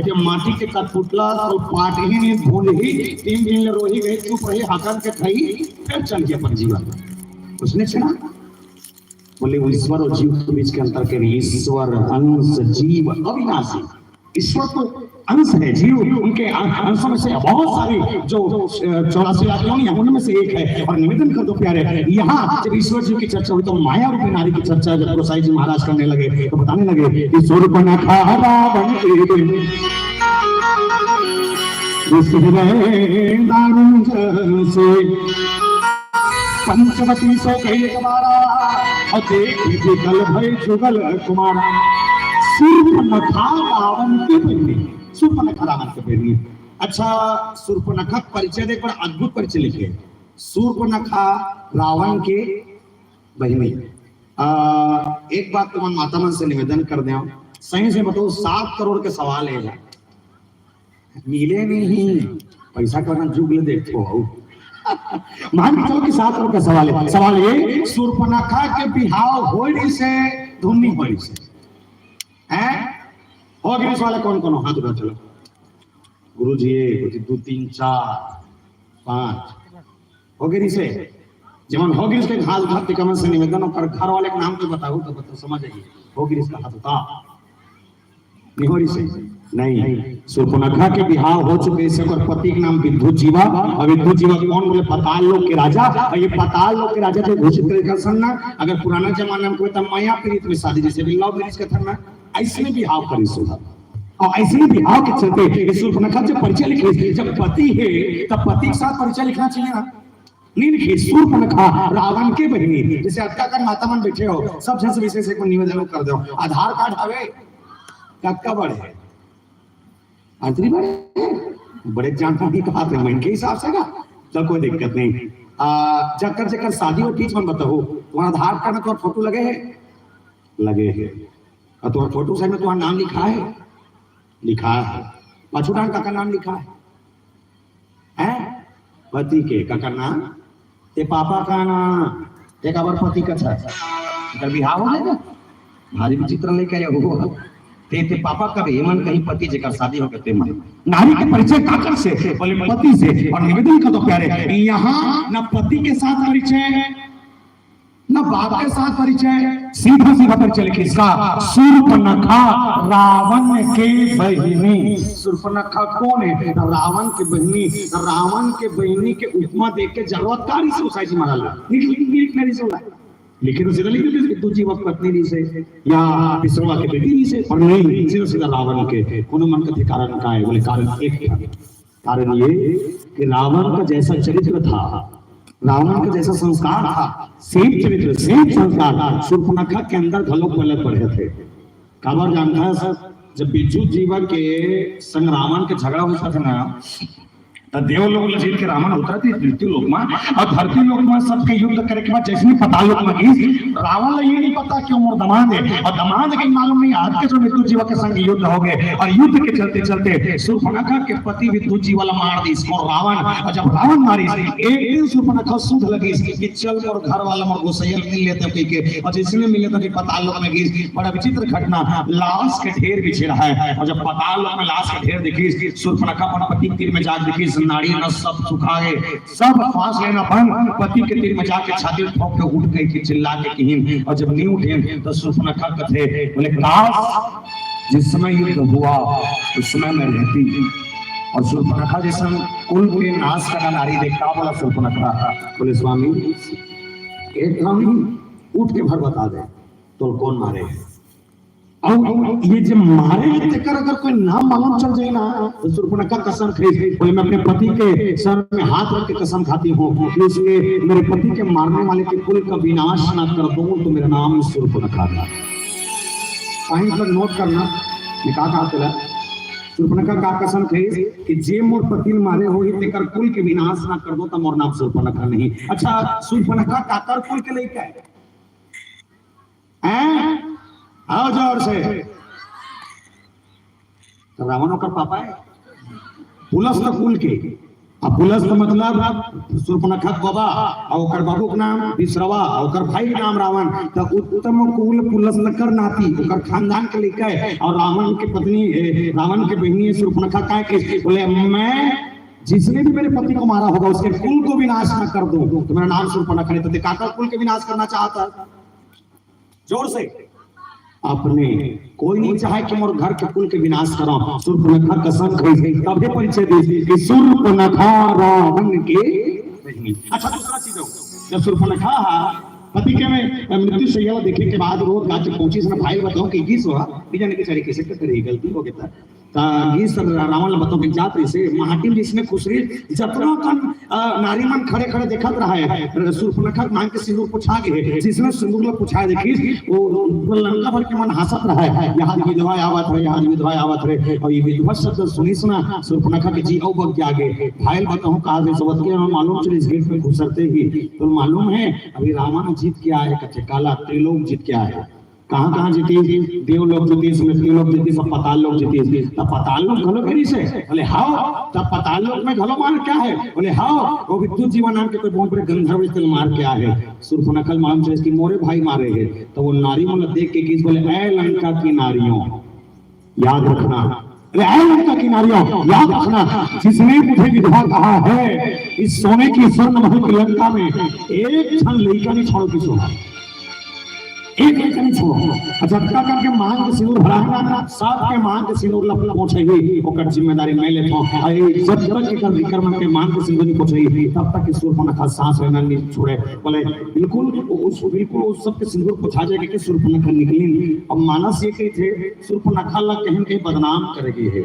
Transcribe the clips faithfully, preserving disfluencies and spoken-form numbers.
के माटी के कठपुतला तो पाट ही नहीं भूल ही, तीन दिन ले रोही गई, चुप रही, हकन के खई, फिर चल के अपन जीवन। उसने छना बोले, वो ईश्वर और जीव के बीच के अंतर के लिए, ईश्वर अंश जीव अविनाशी। ईश्वर तो अंश है, जीव उनके अं-, अंशों में से बहुत सारी जो, अ, चौरासी लाख योनि है, उनमें से एक है। और निवेदन कर दो प्यारे, यहाँ जब ईश्वर जीव की चर्चा हुई तो माया रूपी नारी की चर्चा जब गोसाई जी महाराज करने लगे तो बताने लगे कि शूर्पणखा रावण के दूसरे दारुण से पंचवती सो गई एक बारा, और देख विकल भय जुगल कुमारा। शूर्पणखा रावण के बहिनी, शूर्पणखा रावण के बहिनी। अच्छा, शूर्पणखा के परिचय देख, बड़ा अद्भुत परिचय लिखे। शूर्पणखा रावण के बहिनी। आ, एक बात तुमन माता मन से निवेदन कर देव, सही से बताओ, सात करोड़ के सवाल है यार। मिले नहीं, पैसा करना जुग ले देखो हो। मान के चलो कि सात करोड़ का सवाल है। सवाल ये, शूर्पणखा के बिहाव होइस से धुन नहीं होइस से, हैं? हो गए सवाल, कौन कौन हो? हाथ उठा, चलो। गुरु जी, एक, दो, तीन, चार, पाँच। हो गए से, जब हो गए से हाथ उठा, ते कमन से निवेदन, ओकर घर वाले के नाम तो बताओ, तो, तो समझ आइए। हो गए इसका हाथ उठा। नहीं हो रही से? नहीं। शूर्पणखा के बिहाव हो चुके से ओकर पति के नाम विद्युत जीवा, और विद्युत जीवा कौन बोले? पाताल लोक के राजा। और ये पाताल लोक के राजा जो घोषित करे का सन ना, अगर पुराना जमाना में कोई तो माया पीड़ित में शादी, जैसे भी लव मैरिज का था ना, ऐसे में बिहाव करी सुधा। और ऐसे में बिहाव के चलते ये शूर्पणखा जब परिचय लिखे, जब पति है तब पति के साथ परिचय लिखना चाहिए ना। नहीं लिखे, शूर्पणखा रावण के बहिनी। जैसे अतका कन माता मन बैठे हो, सब झन से विशेष एक निवेदन कर दो, आधार कार्ड हवे, कतका बड़े है? आंतरी बड़े है? बड़े जान नहीं कहा थे, मन के हिसाब से का, तो कोई दिक्कत नहीं। आ, जकर जकर शादी हो, बीच मन बताओ, तुम्हारा आधार कार्ड में तुम्हारा फोटो लगे है? लगे है। और तुम्हारा फोटो साइड में तुम्हारा नाम लिखा है? लिखा है। पाछू डांग काकर नाम लिखा है? हैं? पति के, काकर नाम? ते पापा का नाम? ते काबर पति का छा? एकर बिहाव हो जाएगा? भारी विचित्र लेके आया हो। ते, ते पापा का भी, एमन कहीं पति जेकर शादी हो गए, ते मन। नारी के परिचय काकर से? बोले, पति से। और निवेदन कर दो प्यारे, यहाँ न पति के साथ परिचय, न बाप के साथ परिचय, सीधा सीधा परिचय लिखे इसका, शूर्पणखा रावण के बहिनी। शूर्पणखा कौन है? रावण के बहिनी। रावण के बहिनी के उपमा देख के जरूरत का रही से उसाई जी महाराज लिख, लिख, लिख, लिख, लिख, लिख, लिख, लेकिन सीधा लिख दीजिए, विद्युत जीवा के पत्नी रहिसे या विश्रवा के बेटी रहिसे, पर नहीं, सीधा सीधा रावण के, कोनो मन कथे कारण का है? बोले, कारण एक था। कारण ये कि रावण का जैसा चरित्र था, रावण का जैसा संस्कार था, सेम चरित्र, सेम संस्कार शूर्पणखा के अंदर घलो पलक बढ़े थे। काबर जानता है सर, जब विद्युत जीवा के संग रावण के झगड़ा होता था ना, त देव लोक ले जीत के रावण उतरत रहिस धरती लोक में, और धरती लोक में सबके युद्ध करे के बाद जैसे ही पाताल लोक में गिस, रावण ला ये नहीं पता कि वो मोर दमांद है, और दमांद के मालूम नहीं, आज के जो विद्युत जीवा के संग युद्ध हो गए, और युद्ध के चलते चलते शूर्पणखा के पति विद्युत जीवा ला मार दिस, और रावण, और जब रावण मारिस, एक दिन शूर्पणखा सुध लगिस कि चल मोर घर वाला मोर गोसैया मिल लेते कह के, और जैसे मिले तो पाताल लोक में गिस। बड़ा विचित्र घटना, लाश के ढेर बिछे रहा है, और जब पाताल लोक में लाश के ढेर दिखिस, शूर्पणखा अपन पति के तीर में जाके देखिस, नाड़ी नस सब सुखा गए, सब सांस लेना बंद। पति के तीर में जाके छाती ठोक के उठ गई कि चिल्ला के कहीं, और जब नहीं उठे तो शूर्पणखा कथे, बोले, काश जिस समय युद्ध हुआ उस समय मैं रहती। और शूर्पणखा जैसन कुल के नाश करना नारी देख का बोला शूर्पणखा? बोले, स्वामी, एक काम उठ के भर बता दे, तो कौन मारे है? और ये जब मारे हैं, तेकर अगर कोई नाम मालूम चल जाए ना, तो शूर्पणखा कसम खाई, बोले, मैं अपने पति के सर में हाथ रख के कसम खाती हूँ कि उसके, मेरे पति के मारने वाले के कुल का विनाश ना कर दूं, तो मेरा नाम शूर्पणखा था। पॉइंट पर नोट करना, मैं कहा, कहा चला, शूर्पणखा का कसम खाई कि जे मोर पति मारे हो, तेकर कुल के विनाश ना कर दो, तो मोर नाम शूर्पणखा नहीं। अच्छा, शूर्पणखा काकर कुल के लइका है? हैं? आओ जोर से। तो रावण ओकर पापा है, पुलस्त कुल के। अब पुलस्त मतलब सूर्पनखा के बाबा, और ओकर बाबू के नाम विश्रवा, और ओकर भाई के नाम रावण। त उत्तम कुल पुलस्त कर नाती, ओकर खानदान के लइका है, और रावण के पत्नी, ए, रावण के बहिनी है सूर्पनखा। काय के बोले, मैं जिसने भी मेरे पति को मारा होगा, उसके कुल को विनाश न कर दूं, तो मेरा नाम सूर्पनखा नहीं। तो ते काकर कुल के विनाश करना चाहता है? जोर से। अपने। कोई नहीं चाहे कि मोर घर के कुल के विनाश करो। सूर्पनखा कसम खाई, तभे परिचय दी कि सूर्पनखा रावण के बहिनी। अच्छा, दूसरा चीज हो, जब सूर्पनखा हा पति के में मृत्यु शैया ला देखे के बाद रोत गा के पहुंचिस ना, भाई बताओ कि गीस हुआ, बीजा ने बेचारे कैसे करते रही, गलती हो गया था। त गीस रावण ला बताओ कि जात रहिसे, माटी में इसने खुसरी, जतना कन, अ, नारी मन खड़े खड़े देखत रहे, सूर्पनखा के मांग के सिंदूर पोछा गे हे, जिसने सिंदूर ला पोछा देखिस, वो लंका भर के मन हंसत रहे, यहाँ विधवा आवत रहे, यहाँ विधवा आवत रहे, और ये विधवा शब्द सुनिस ना, सूर्पनखा के जी अउ बग के आगे। भाई ला बताओ, कहा से सबक के मालूम चलिस, गेट में घुसरते ही, तो मालूम है, अभी रावण जीत के आए, कथे काला त्रिलोक जीत के आए। कहाँ कहाँ जीतिस? देवलोक जीतिस, मृत्युलोक जीतिस, अब पाताल लोक जीतिस। तब पाताल लोक घलो घेरिस हे? बोले, "हाव।" तब पाताल लोक में घलो मार के आए? बोले, "हाव।" वो भी दुर्जीवा नाम के कोई बहुत बड़े गंधर्व से मार के आए हे। सूर्पनखा ल मालूम चलिस कि मोरे भाई मारे हे। तो वो नारी मन देख के गीस बोले, "ऐ लंका की नारियों, याद रखना।" अरे, ऐ लंका की नारियों, याद रखना, जिसने मुझे विधवा कहा है, इस सोने की स्वर्ण महल की लंका में एक क्षण लइका नहीं छोड़ो किसी को। एक लइका नहीं छोड़ो। जतका कन के मांग के सिंदूर भराना, सब के मांग के सिंदूर ला पोंछही, ओकर जिम्मेदारी मैं लेथों। अरे, जब तक एकर विक्रम के मांग के सिंदूर नहीं पोंछही, तब तक के सूर्पनखा सांस लेना नहीं छोड़े। बोले, बिल्कुल, उस, बिल्कुल उस सबके सिंदूर पोंछा जाए के सूर्पनखा निकलिन। अब मानस ये कहिथे, सूर्पनखा ला कहीं कहीं बदनाम करे गे हे,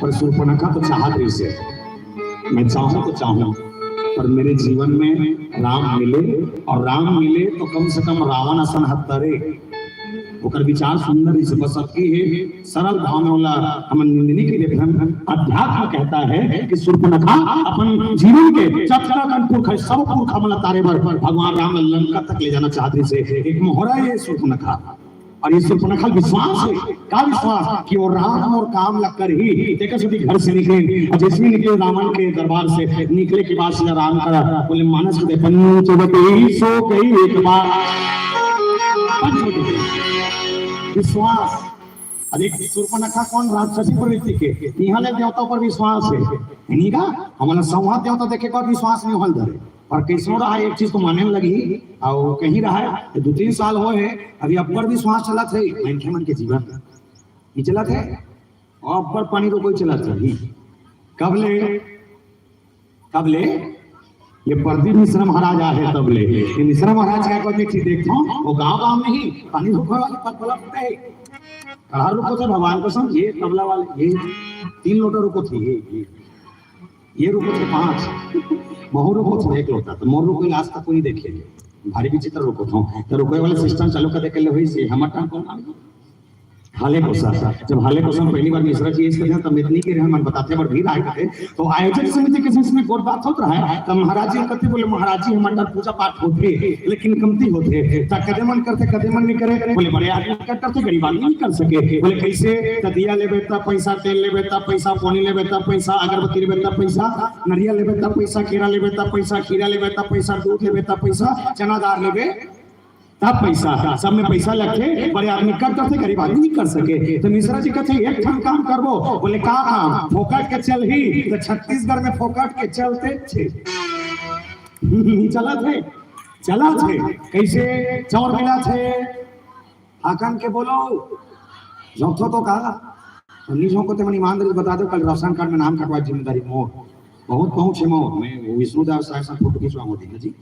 पर सूर्पनखा तो चाहत रहिसे, मैं चाहूं तो चाहूं, पर मेरे जीवन में राम मिले, और राम मिले तो कम से कम रावण असन हत्या रे। ओकर विचार सुंदर रहिसे, बस अतकी हे, सरल भाव में ओला हमन निंदनी के लिए हम अध्यात्म कहता है कि सूर्पनखा अपन जीवन के जतका कन पुरख हे, सब पुरख मन ला तारे बर भगवान राम ला लंका तक ले जाना चाहत रहिसे। एक मोहरा ये सूर्पनखा। और ये सूर्पनखा ल विश्वास हे, का विश्वास? कि वो राम मोर काम ला करही। तेकर सेती घर से निकले, और जैसे ही निकले रावण के दरबार से, निकले के बाद सीधा राम करा बोले, मानस के पंचवटी सो गई एक बार। पंचवटी। विश्वास। अब एक सूर्पनखा कौन? राक्षसी प्रवृत्ति के। इहाँ ले देवता पर विश्वास हे, नहीं का? हमन ला संवाद देवता देखे के बाद विश्वास नहीं होल धरे। पर कैसनो रहा, एक चीज तो माने लगही, अउ कहीं रहा, दू तीन साल होए हे, अभी अब्बड़ विश्वास चलत हे, मनखे मन के जीवन नहीं चलत हे, अउ अब्बड़ पानी रोको ही चलत हे। कब ले, कब ले? ये प्रदीप मिश्रा महाराज आए हे तब ले। ये मिश्रा महाराज का कोई चीज देखता हूँ, वो गाँव गाँव में ही पानी रोकने वाले पग पलटते हैं। कड़ा रोको थे भगवान कसम, ये तबला वाले, ये तीन लोटा रोको थे, ये, ये, ये रोको थे पाँच, महू रोको थे एक लोटा, तो मोर रोको आज तक कोई नहीं देखे। भारी विचित्र रोको था, तो रोको वाले सिस्टम चालू कर दे के ले हुई से, हम अटन कौन आ गया? हाले कोसा, जब हाले कोसा में पहली बार मिश्रा जी इस कथे, तब इतनी के रहन मन बताते, बड़ भीड़ आए कथे, तो आयोजक समिति के बीच में गोठ बात होत रहा है, तब महाराज जी कथे, बोले, "महाराज जी, हमर पूजा पाठ होथे, लेकिन कमती होथे।" त कदे मन करथे, कदे मन नहीं करे, बोले, "बड़े आदमी कर करथे, गरीब आदमी नहीं कर सके।" बोले, "कैसे?" त दिया लेबे तब पैसा, तेल लेबे तब पैसा, पानी लेबे तब पैसा, अगरबत्ती लेबे तब पैसा, नरिया लेबे तब पैसा, केरा लेबे तब पैसा, खीरा लेबे तब पैसा, दूध लेबे तब पैसा, चना दाल लेबे तब पैसा, सब में पैसा लगथे, बड़े आदमी कर करथे, गरीब आदमी नहीं कर सके। तो मिश्रा जी कथे, "एक ठन काम करबो।" बोले, "का काम?" "फोकट के चलही, तो छत्तीसगढ़ में फोकट के चलते छे।" नहीं चलत हे, चलत हे। कैसे? चौर मिलत हे, हाकन के बोलो, जोथो तो का? नहीं झोंको ते मन ईमानदारी बता दो, कल राशन कार्ड में नाम कटवा, जिम्मेदारी मोर। बहुत पहुंच हे मोर, मैं वो विष्णुदास साहब से फोटो खिंचवा मोदी जी।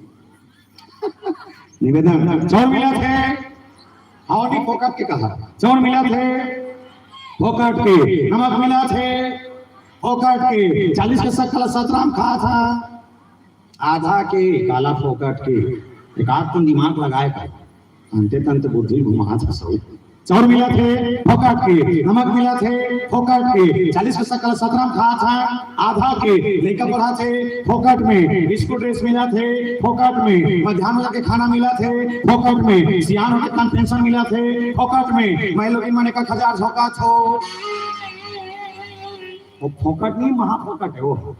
निवेदन, चौर मिलत हे, हव नहीं फोकट के कहा, चौर मिलत हे, फोकट के, नमक मिलत हे, फोकट के, चालीस के सक्कल सतराम खा था, आधा के काला फोकट के, एक आध ठन दिमाग लगाए का, अंते तंत बुद्धि घुमा था सब। चौर मिलत हे, फोकट के, नमक मिलत हे, फोकट के, चालीस के सक्कल सतराम खा था, आधा के लइका पढ़ाथे फोकट में, स्कूल ड्रेस मिलत हे फोकट में, मध्यान्ह वाला के खाना मिलत हे फोकट में, सियान वाला के पेंशन मिलत हे फोकट में, मैं लोग मन एक हजार झोंकत हो। वो फोकट नहीं, महा फोकट हे वो।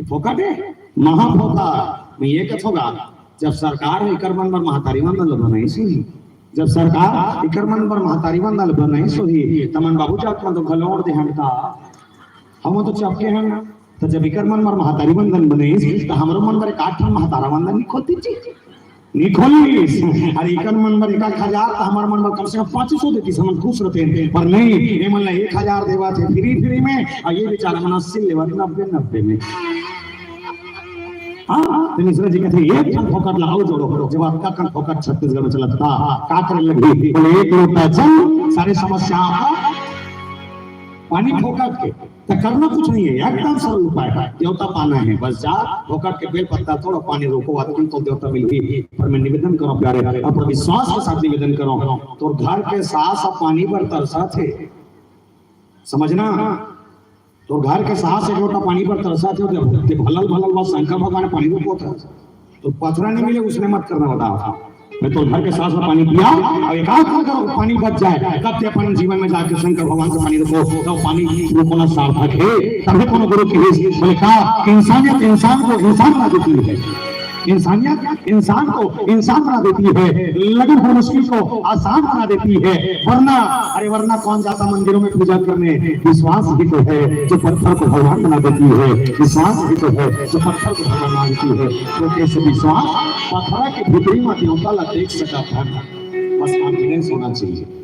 ये फोकट है, महा फोकट। मैं ये कथों गा, जब सरकार ह एकर मन बर महतारी वंदन ल बनाइस होही, जब सरकार एकर मन बर महतारी वंदन ल बनाइस होही, त मन बाबू जात मन तो घलो ओढ़ दे हन का? हम तो चपके हन। त जब एकर मन बर महतारी वंदन बनाइस, त हमरो मन बर एक आठ ठन महतारा वंदन नहीं खोलती जी? नहीं खोलिस। अरे एकर मन बर एक आध हजार, त हमर मन बर कम से कम पाँच सौ देतिस, हमन खुश रहते। पर नहीं, ये मन ला एक हजार देवत हे फ्री फ्री में, अउ ये बेचारा मन अस्सी लेवत नब्बे नब्बे में। हाँ, त मिश्रा जी कहते, "एक ठन फोकट ला अउ जोड़ो, जब अतका कन फोकट छत्तीसगढ़ में चलत हे, का करे लगही?" बोले, "एक लोटा जल, सारी समस्या का पानी फोकट के।" त करना कुछ नहीं है, एकदम सरल उपाय है। देवता पाना है, बस जा, फोकट के बेल पत्ता तोड़, पानी रोको, अतकन तो देवता मिलही। पर मैं निवेदन करों प्यारे, अउ विश्वास के साथ निवेदन करों, तोर घर के सास ह पानी बर तरसत हे, समझना, तोर घर के सास एक लोटा पानी बर तरसत हे, ते भलल भलल बा शंकर भगवान पानी रोको था, तो पथरा नहीं मिले, उसने मत करना, बताओ। मैं तो घर के सास ला पानी पिया अउ एक आध कन करो, पानी बच जाए, तब ते अपन जीवन में जाके शंकर भगवान से पानी रोको, तो पानी रोकोना सार्थक है। तभी कोनो गुरु की बोले का, इंसानियत इंसान को इंसान बना देती है, इंसानियत इंसान को इंसान बना देती है, लगन हर मुश्किल को आसान बना देती है। वरना, अरे वरना कौन जाता मंदिरों में पूजा करने? विश्वास ही तो है जो पत्थर को भगवान बना देती है, विश्वास ही तो है जो पत्थर को भगवान बना देती है। तो कैसे विश्वास पत्थर के भीतरी में देवता ला देख सकता है? बस कॉन्फिडेंस होना चाहिए।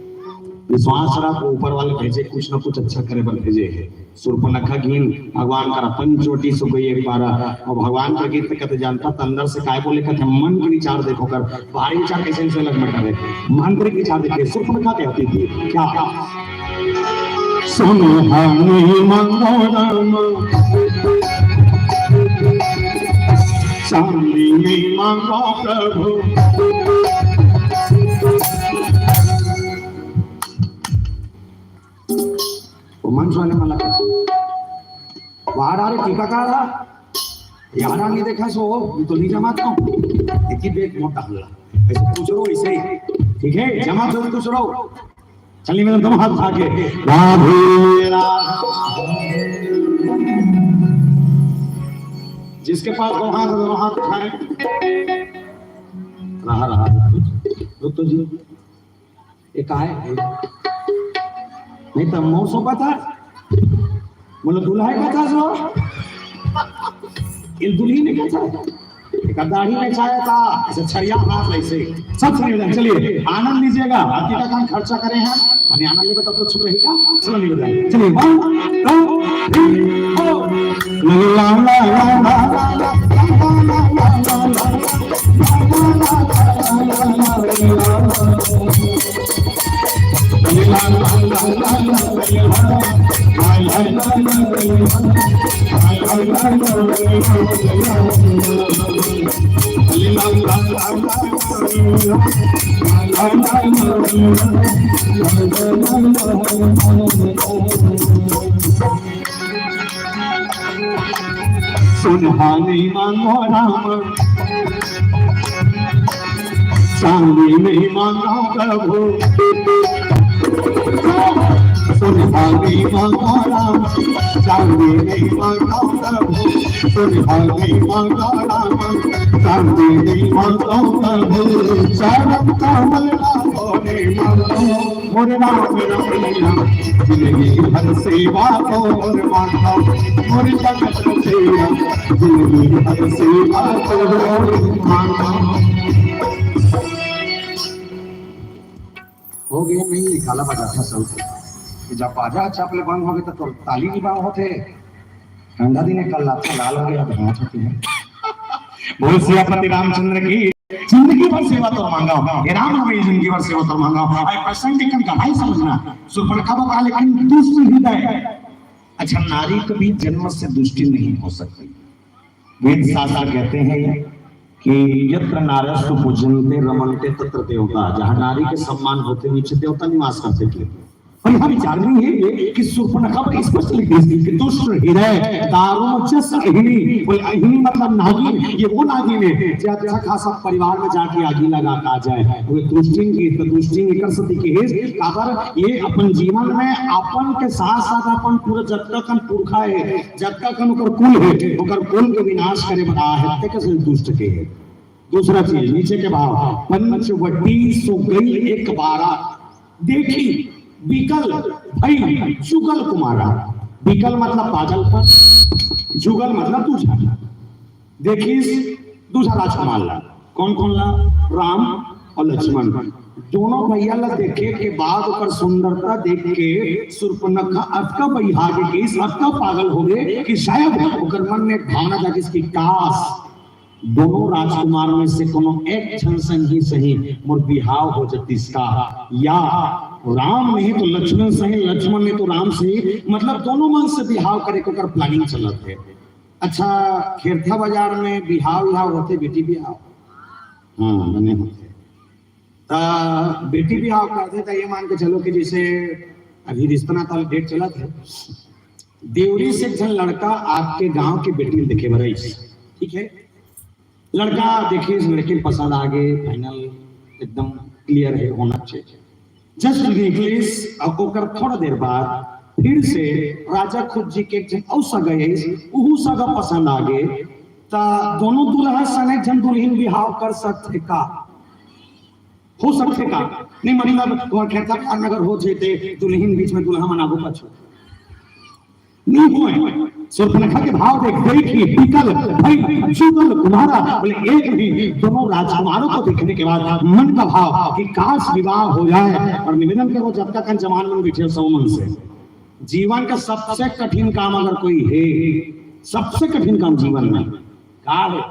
विश्वास रख, ऊपर वाले भेजे, कुछ ना कुछ अच्छा करे बर भेजे है। सुर्पनखा गिन भगवान करा, "पंचवटी सो गई एक बार।" अउ भगवान का गीत कहते जानता त अंदर से काय बोले कहते, मन के विचार देखो कर, बाहरी विचार कैसे से अलग मैटर है, आंतरिक विचार देखिए। सुर्पनखा कहती थी क्या, सुन हानि मांगो राम, चांदी नहीं मांगो प्रभु। वो मंच वाले मन ला कहथे, "वाह रे टीकाकार, यार नहीं देखा सो, तो नहीं जमा तो।" इतनी देख मोटा हल्ला। ऐसे पूछ रो, ऐसे ही। ठीक है, जमा जरूर पूछ रो। चलिए, मैंने दोनों हाथ उठा के, राधे राधे। जिसके पास दो हाथ, दोनों हाथ उठाए। रहा, रहा, रुक तो, रुक तो जी। ये का है? नहीं तो मोर सो पता। बोलो, दूल्हा है पता सो? ये दुल्ही ने क्या चाहे? एक दाढ़ी में चाहे था, ऐसे छरिया हाथ ऐसे। सब सुनिए, चलिए, आनंद लीजिएगा। आपकी का काम खर्चा करे हैं, माने आनंद लेबे तब तो छुप रही का। चलो निवेदन। चलिए, one, two, three, four। सुन हानि मांगो राम, चांदी नहीं मांगो प्रभु। सुन हानि मांगो राम, चांदी नहीं मांगो प्रभु। सुन हानि मांगो राम, चांदी नहीं मांगो प्रभु। चरण कमल राम ने मांगो। मोरे राम रमैया, जिंदगी भर सेवा तोर मांगो। मोरे जगत रचैया, जिंदगी भर सेवा तोर मांगो। हो गया नहीं, काला बजाता सब। जब बाजा चपले बंद हो गए तो, तो ताली नहीं बंद होते। ठंडा दिन है, कल लाता लाल हो गया, अब हाथ होते हैं। बोल सियापति रामचंद्र की, जिंदगी भर सेवा तोर मांगो। हे राम, हमें जिंदगी भर सेवा तोर मांगो। आए प्रसंग के कन गहराई समझना। सुपर्णखा बता, लेकिन दुष्ट हृदय। अच्छा, नारी कभी जन्म से दुष्टी नहीं हो सकती। वेद शास्त्र कहते हैं कि यत्र नार्यस्तु पूज्यन्ते रमन्ते तत्र देवता, जहाँ नारी के सम्मान होते हुए देवता निवास करते थे। और यहाँ विचार नहीं है ये कि शूर्पणखा बड़े स्पष्ट लिख दी कि दुष्ट हृदय दारुण जस अहिनी। बोले अहिनी मतलब नागिन, ये वो नागिन है जो अच्छा खासा परिवार में जाके आगी लगा के आ जाए। वो दुष्टिन की तो दुष्टिन एकर सती की है, काबर ये अपन जीवन में अपन के साथ साथ अपन पूरा जतका कन पुरखा है, जतका कन ओकर कुल है, ओकर कुल के विनाश करे बना है, ते कैसे दुष्ट के है। दूसरा चीज नीचे के भाव, पंचवटी सो गई एक बारा, देखी बिकल भई जुगल कुमारा। बिकल मतलब पागलपन, जुगल मतलब दूसरा। देखिस दूसरा राजकुमार ला। कौन कौन ला? राम और लक्ष्मण। दोनों भैया ला देखे के बाद ओकर सुंदरता देख के शूर्पणखा अतका बहिया गे कि अतका पागल हो गए कि शायद ओकर मन में एक भावना जागिस कि काश दोनों राजकुमार में से कोनो एक झन संग ही सही मोर बिहाव हो जतिस का, या राम नहीं तो लक्ष्मण सही, लक्ष्मण नहीं तो राम सही, मतलब दोनों मन से बिहाव करे के ओकर प्लानिंग चलत है। अच्छा, खेरथा बाजार में बिहाव विहाव होथे, बेटी बिहाव? हाँ, बने होथे। त बेटी बिहाव करथे त ये मान के चलो कि जैसे अभी रिश्ता नाता डेट चलत है, देवरी से एक झन लड़का आपके गांव के बेटी ल देखे बर आइस, ठीक है? लड़का देखिस, लड़की ल पसंद आ गे, फाइनल एकदम क्लियर है, होना चाहिए। जस्ट निकलिस, अब ओकर थोड़ा देर बाद फिर से राजा खुद जी के एक झन अउ सगा आइस, उहू सगा पसंद आ गे, त दोनों दूल्हा सन एक झन दुल्हिन बिहाव कर सकथे का? हो सकथे का? नहीं, मतलब, तुम्हार खेरथा पार में अगर हो जैते दुल्हिन बीच में दूल्हा मन आगू पाछू नहीं होए। शूर्पणखा के भाव देख, देखी बिकल भई जुगल कुमारा, बोले एक नहीं, दोनों राजकुमारों को देखने के बाद मन का भाव कि काश विवाह हो जाए। और निवेदन करो, जब तक जवान मन बैठे हो, सौ मन से, जीवन का सबसे कठिन काम अगर कोई है, सबसे कठिन काम जीवन में का है?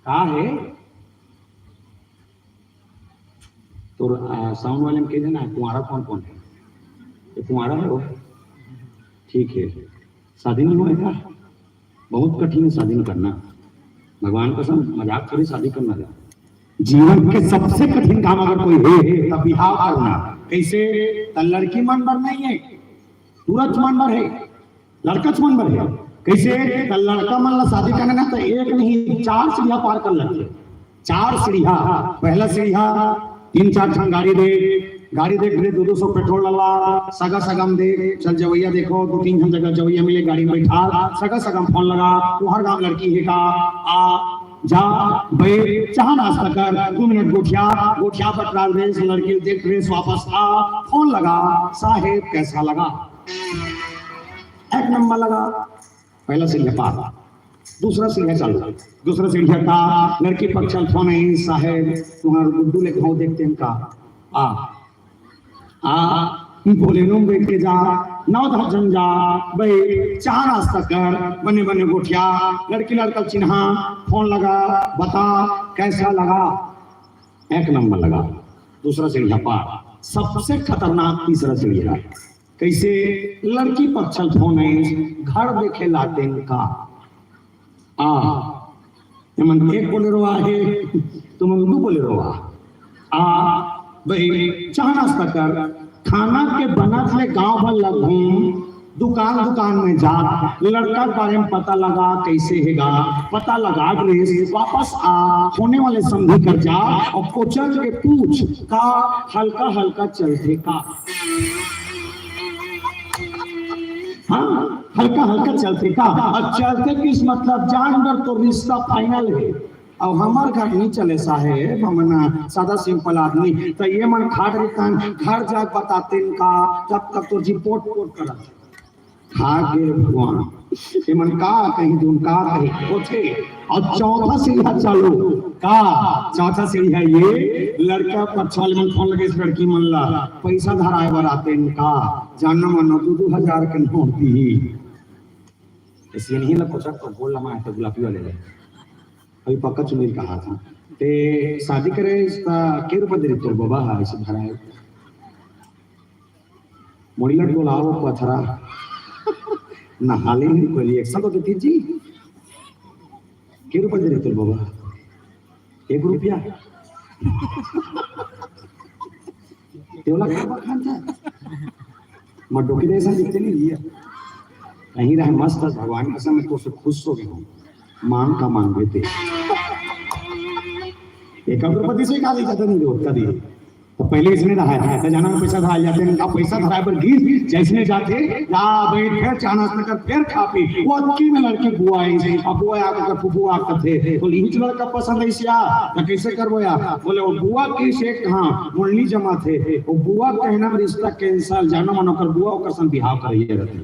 का है? तोर, आ, साउंड वाले में कह देना, कुंवारा कौन कौन है? ये कुंवारा है वो? ठीक है, शादी नहीं हुआ है क्या? बहुत कठिन है शादी नहीं करना, भगवान कसम, मजाक थोड़ी शादी करना है। जीवन के सबसे कठिन काम अगर कोई है, तब बिहाव करना। कैसे? त लड़की मन बर नहीं है, तुरंत मन बर है, लड़का मन बर है। कैसे? त लड़का मन ला शादी करना ना, तो एक नहीं, चार सीढ़िया पार कर लगथे। चार सीढ़िया, पहला सीढ़िया तीन चार ठन गाड़ी दे, गाड़ी देख ले, दो दो सौ पेट्रोल डलवा, सगा सगा म दे, चल जवैया देखो, दो तीन झन जगह जवैया मिले, गाड़ी में बैठा, सगा सगा म फोन लगा, तुहर गांव लड़की है का? आ जा, बैठ, चाह नाश्ता कर, दो मिनट गोठिया, गोठिया पर ट्राल रेस, लड़की देख रेस, वापस आ, फोन लगा, साहेब कैसा लगा? एक नंबर लगा। पहला सीढ़िया पार, दूसरा सीढ़िया चालू, दूसरा सीढ़िया का लड़की पक्ष ल फोन आई, साहेब तुम्हार गुड्डू ले खाओ देखते हैं का? आ आ बोलेरो में बैठ के जा, नौ दस झन जा, बैठ, चाह नाश्ता कर, बने बने गोठिया, लड़की लड़का चिन्हा, फोन लगा, बता कैसा लगा? एक नंबर लगा। दूसरा सीढ़िया पार, सबसे खतरनाक तीसरा सीढ़िया। कैसे? लड़की पक्ष ल फोन आई, घर देखे लातेन का? आ एमन एक बोलेरो आहे, तुमन दू बोलेरो आ। आ भाई, चाह नाश्ता कर, खाना के बनत ले गांव भर ल घूम, दुकान दुकान में जा, लड़का के बारे में पता लगा, कैसे हेगा, पता लगा ड्रेस, वापस आ, होने वाले समधी कर जा और कोचर के पूछ का हल्का हल्का चलथे का। हाँ, हल्का हल्का चलथे का। अब चलथे किस मतलब, जान डर तो रिश्ता फाइनल है। अब हमार घर नहीं चले साहेब, हम ना सादा सिंपल आदमी, तो ये मन खाट रितन घर जाके बताते का, तब तक तो जी पोट पोट करत। खा गे भगवान, ये मन का कहीं दून का कहीं होथे। और चौथा सीढ़िया चालू का, चौथा सीढ़िया ये लड़का पक्ष वाले मन फोन लगे इस लड़की मन ला, पैसा धराए बर आते का, जानना मानो दो दो हजार के नोट दी। ऐसे नहीं लग कुछ तो बोल लमा है तो गुलाबी वाले ले। अभी पक्का चुनरी का हाथ है। ते शादी करे इसका के रुपए दे रही तोर बाबा है इसे धराए। मोड़ी लट बोलाओ पथरा। नहाले नहीं कोई एक सब तो जी। के रुपए दे रही तोर बाबा? एक रुपया। तेवला घर बखान था। मैं डोकी जैसा दिखते नहीं ये। कहीं रहे मस्त, भगवान कसम, मैं तो से खुश हो गया हूँ। मांग का मांग देते। एक करोड़पति से कहा जाता नहीं, वो कभी। तो पहिले इसने रहा है, तो जाना में पैसा धरा जाते हैं, अब पैसा धराए पर गिर, जैसने जाथे, या भाई, फेर चानस नगर, फेर खा पी, वो अतकी में लड़की बुआ आई, अब बुआ आके कर फुफुआ कथे, बोले, "इही लड़का पसंद है सिया, तो कैसे करबो या?" बोले, "वो बुआ के से कहाँ, मुड़नी जमा थे, वो बुआ कहना में रिश्ता cancel, जानो मानो कर बुआ ओकर संग बिहाव करइया रहते।"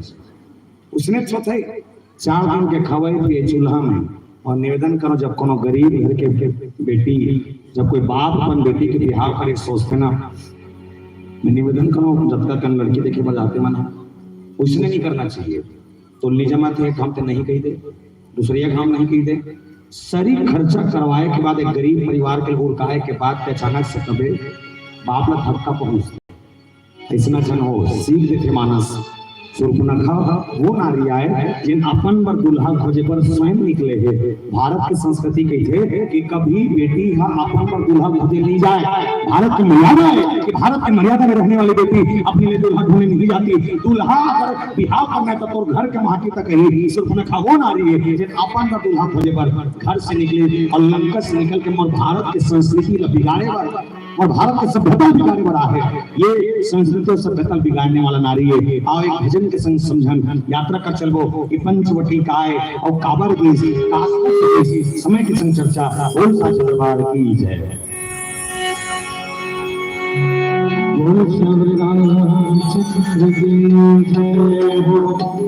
उसने तो थे, चार दिन के खवाई पिए चूल्हा में। और निवेदन करो, जब कोनो गरीब घर के बेटी, जब कोई बाप अपन बेटी के बिहाव करे सोचते ना, मैं निवेदन करो, जतका कन लड़की देखे बर जाते मन, उसने नहीं करना चाहिए। तो ली जमा थे, एक हम तो नहीं कही दे, दूसरे एक हम नहीं कही दे। सरी खर्चा करवाए के बाद एक गरीब परिवार के उरकाए के बाद के अचानक से कबे बाप ला धक्का पहुंचता। अइसना झन हो, सीख देथे मानस। सुर्पनखा वो नारी आय, जेन अपन बर दूल्हा खोजे बर स्वयं निकले हे। भारत के संस्कृति कहिथे कि कभी बेटी ह अपन बर दूल्हा खोजे नहीं जाए। भारत के मर्यादा है कि भारत के मर्यादा में रहने वाली बेटी अपने लिए दूल्हा ढूंढने नहीं जाती। दूल्हा अगर बिहाव करना है तो तोर घर के महकी तक ही। सुर्पनखा वो नारी है, जेन अपन बर दूल्हा खोजे बर घर से निकले और लंका से निकल के मोर भारत के संस्कृति ला बिगाड़े बर और भारत के सभ्यता बिगाड़े बर आहे। ये संस्कृति और सभ्यता बिगाड़ने वाला नारी है। आओ एक भजन के संग समझन यात्रा कर चलबो कि पंचवटी काय और काबर की समय के संग चर्चा। बोल साचे दरबार की जय। बोल श्याम रामचंद्र की जय हो।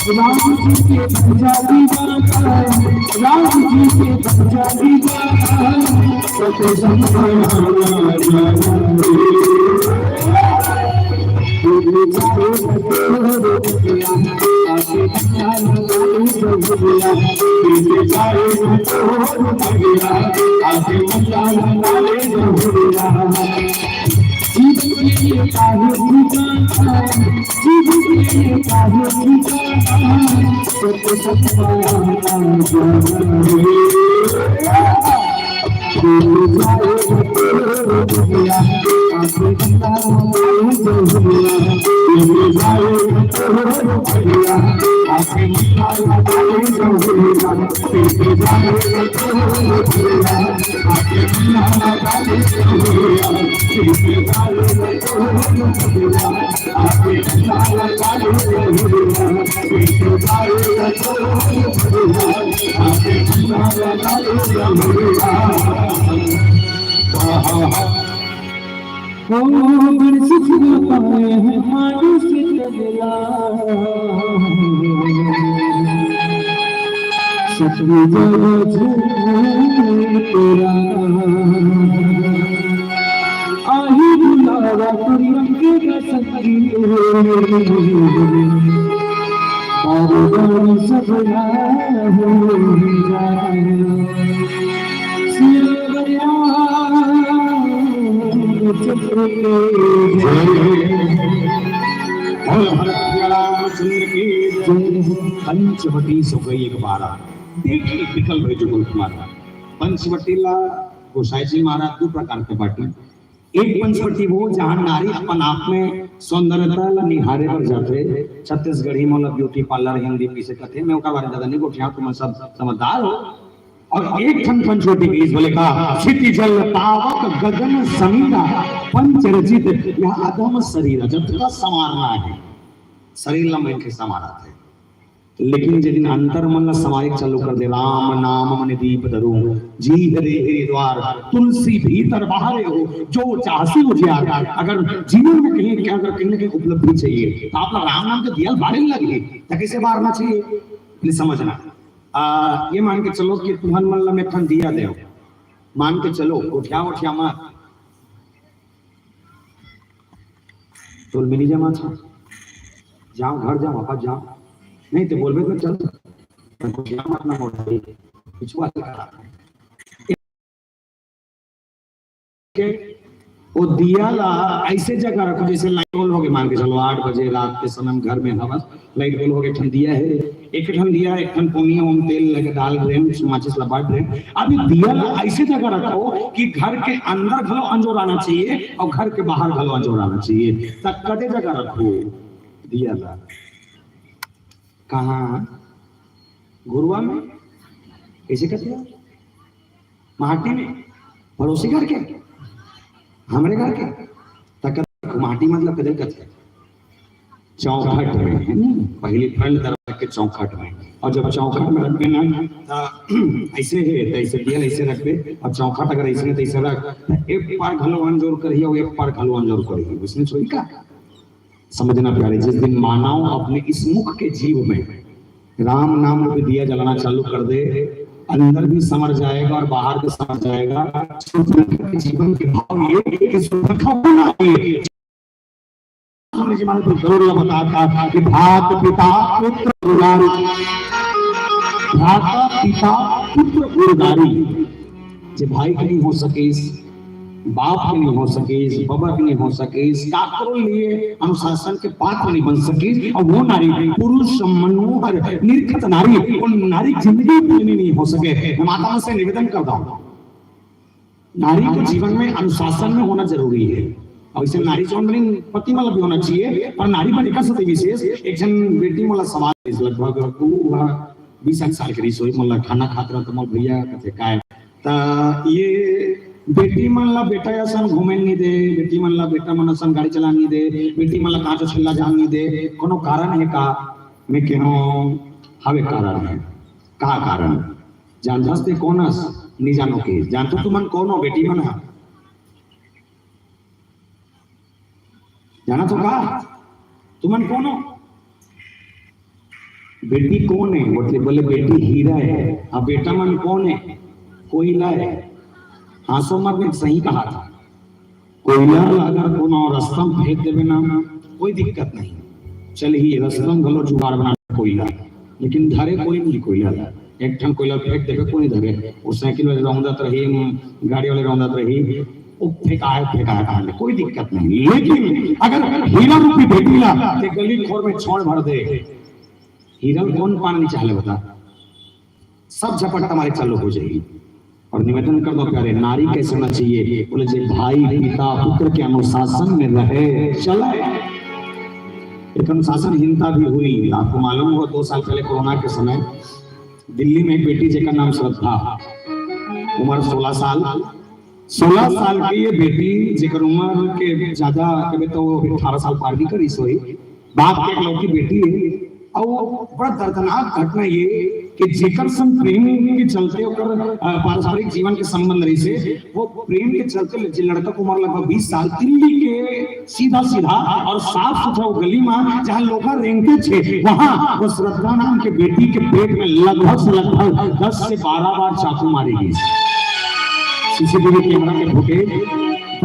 राम जी के बन जा दीवाना, राम जी के बन जा दीवाना, सत संग पंचवटी सो गई एक बार। देखिए विकल भाई जो कुमार पंचवटी ला गोसाई जी महाराज दू प्रकार के बाटी। एक पंचवटी वो जहाँ नारी अपन आप में सौंदर्यता ला निहारे बर जाथे। छत्तीसगढ़ी में ओला ब्यूटी पार्लर हिंदी में से कथे, मैं ओकर बारे में ज्यादा नहीं गोठिया, तुम सब समझदार हो। और एक ठन पंचवटी गीत बोले का, क्षिति जल पावक गगन समीरा, पंच रचित यह अधम शरीर, जब तक संवारना है शरीर ला मन के संवारा थे। लेकिन जे दिन अंतर मन ला समायक चालू कर दे, राम नाम मन दीप धरू, जीभ देह द्वार, तुलसी भीतर बाहरे हो, जो चाहसी उजियार। अगर जीवन में कहीं क्या, अगर कहीं ना कहीं उपलब्धि चाहिए, तो आप ला राम नाम के दिया ला बारे लगे, तो कैसे बारना चाहिए, प्लीज समझना। आ, ये मान के चलो कि तुहन मन ला मैं ठन दिया दे, मान के चलो, उठिया उठिया मत, तोल मिली जमा था, जाओ घर जाओ, वापस जाओ, नहीं तो बोलबे तो चल, उठिया मत ना मोड़, पिछुआ से कहा। के, वो दिया ला ऐसे जगह रखो जैसे लाइट ऑन हो गए, मान के चलो आठ बजे रात के समय हम घर में हवा, लाइट ऑन हो गए, ठन दिया है, एक ठन दिया, एक ठन पोनिया, हम तेल लगे डाल रहे हैं, उसमें माचिस ला बांट रहे हैं। अभी दिया ला ऐसे जगह रखो कि घर के अंदर घलो अंजोर आना चाहिए और घर के बाहर घलो अंजोर आना चाहिए। तब कदे जगह रखो दिया ला? कहाँ? घुरवा में? कैसे कहते हैं? माटी में? पड़ोसी घर के? हमरे घर के? तक माटी मतलब कदे कहते हैं? चौखट में, है ना? पहले फ्रंट दरवाजा के चौखट में। और जब चौखट में रखबे ना, त ऐसे है, त ऐसे दिया ऐसे रखबे, और चौखट अगर ऐसे है, त ऐसे रख, त एक पार घलो अंजोर करिए और एक पार घलो अंजोर करिए, उसने छोड़ी का? समझना प्यारे, जिस दिन मानव अपने इस मुख के जीव में राम नाम रूपी दिया जलाना चालू कर दे, अंदर भी समर जाएगा और बाहर भी समर जाएगा। सुंदर के जीवन के भाव ये कि सुंदर का होना चाहिए। स्वामी जी महाराज तो जरूर बताता कि भ्रात पिता पुत्र गुरु नारी, भ्राता पिता पुत्र गुरु नारी। जे भाई के नहीं हो सकेस, बाप के नहीं हो सकेस, बबा के नहीं हो सकेस, काकरो लिए अनुशासन के पात्र नहीं बन सकेस, और वो नारी पुरुष मनोहर निरखत नारी, उन नारी जिंदगी प्रेमी नहीं हो सके। मैं माता से निवेदन करता हूँ, नारी को जीवन में अनुशासन में होना जरूरी है। और इसे नारी जौन बनी पति वाला भी होना चाहिए, पर नारी बने का सती विशेष एक जन बेटी वाला सवाल है, लगभग वो हुआ बीस एक साल के रिसोई, मोला खाना खात रहा, तो मोर भैया कथे, "काय?" त ये बेटी मन ला बेटा असन घूमे नहीं दे, बेटी मन ला बेटा मन असन गाड़ी चलाने नहीं दे, बेटी मन ला कांच छल्ला जान नहीं दे, कोनो कारण है का? मैं कहूँ, हवे कारण है। का कारण? जानथस ते कौन अस? नहीं जानो के। जानथो तुमन कौन हो बेटी मन हा? जाना तो का? तुमन कौन हो? बेटी कौन है? बोले, बोले, "बेटी हीरा है।" अब बेटा मन कौन है? कोयला है। हाँसो मत, मैं सही कहा था। कोयला ला अगर कोनो रस्ता में फेंक देवे ना, कोई दिक्कत नहीं, चल ही रस्ता में घलो जुगाड़ बना कोयला, लेकिन धरे कोई नहीं कोयला ला। एक ठन कोयला फेंक देवे, कोई धरे, वो साइकिल वाले रौंदत रही, गाड़ी वाले रौंदत रही, वो फेंकाए, फेंकाए, फेंकाए, कोई दिक्कत नहीं। लेकिन अगर हीरा रूपी बेटी ला ते गली खोर में छोड़ भर दे, हीरा कौन पान नहीं चाहले बता, सब झपट्टा मारे चालू हो जाएगी। और निवेदन कर दो प्यारे, नारी कैसे होना चाहिए? बोले, जे भाई, पिता, पुत्र के अनुशासन में रहे, चले। एक अनुशासनहीनता भी हुई। आपको मालूम हो, दो साल पहले कोरोना के समय दिल्ली में एक बेटी, जेकर नाम श्रद्धा, उम्र सोलह साल, सोलह साल की ये बेटी, जेकर उम्र के ज्यादा कहे तो वो अठारह साल पार नहीं करी सोई, बाप के इकलौती बेटी है। और बड़ा दर्दनाक घटना ये कि जेकर संग प्रेम के चलते ओकर, अ, पारस्परिक जीवन के संबंध रही से, वो प्रेम के चलते जे लड़का के उम्र लगभग बीस साल, दिल्ली के सीधा सीधा और साफ सुथरा वो गली में जहाँ लोग रेंगते थे, वहाँ वो श्रद्धा नाम के बेटी के पेट में लगभग से लगभग दस से बारह बार चाकू मारी गई। सीसीटीवी कैमरा के फुटेज,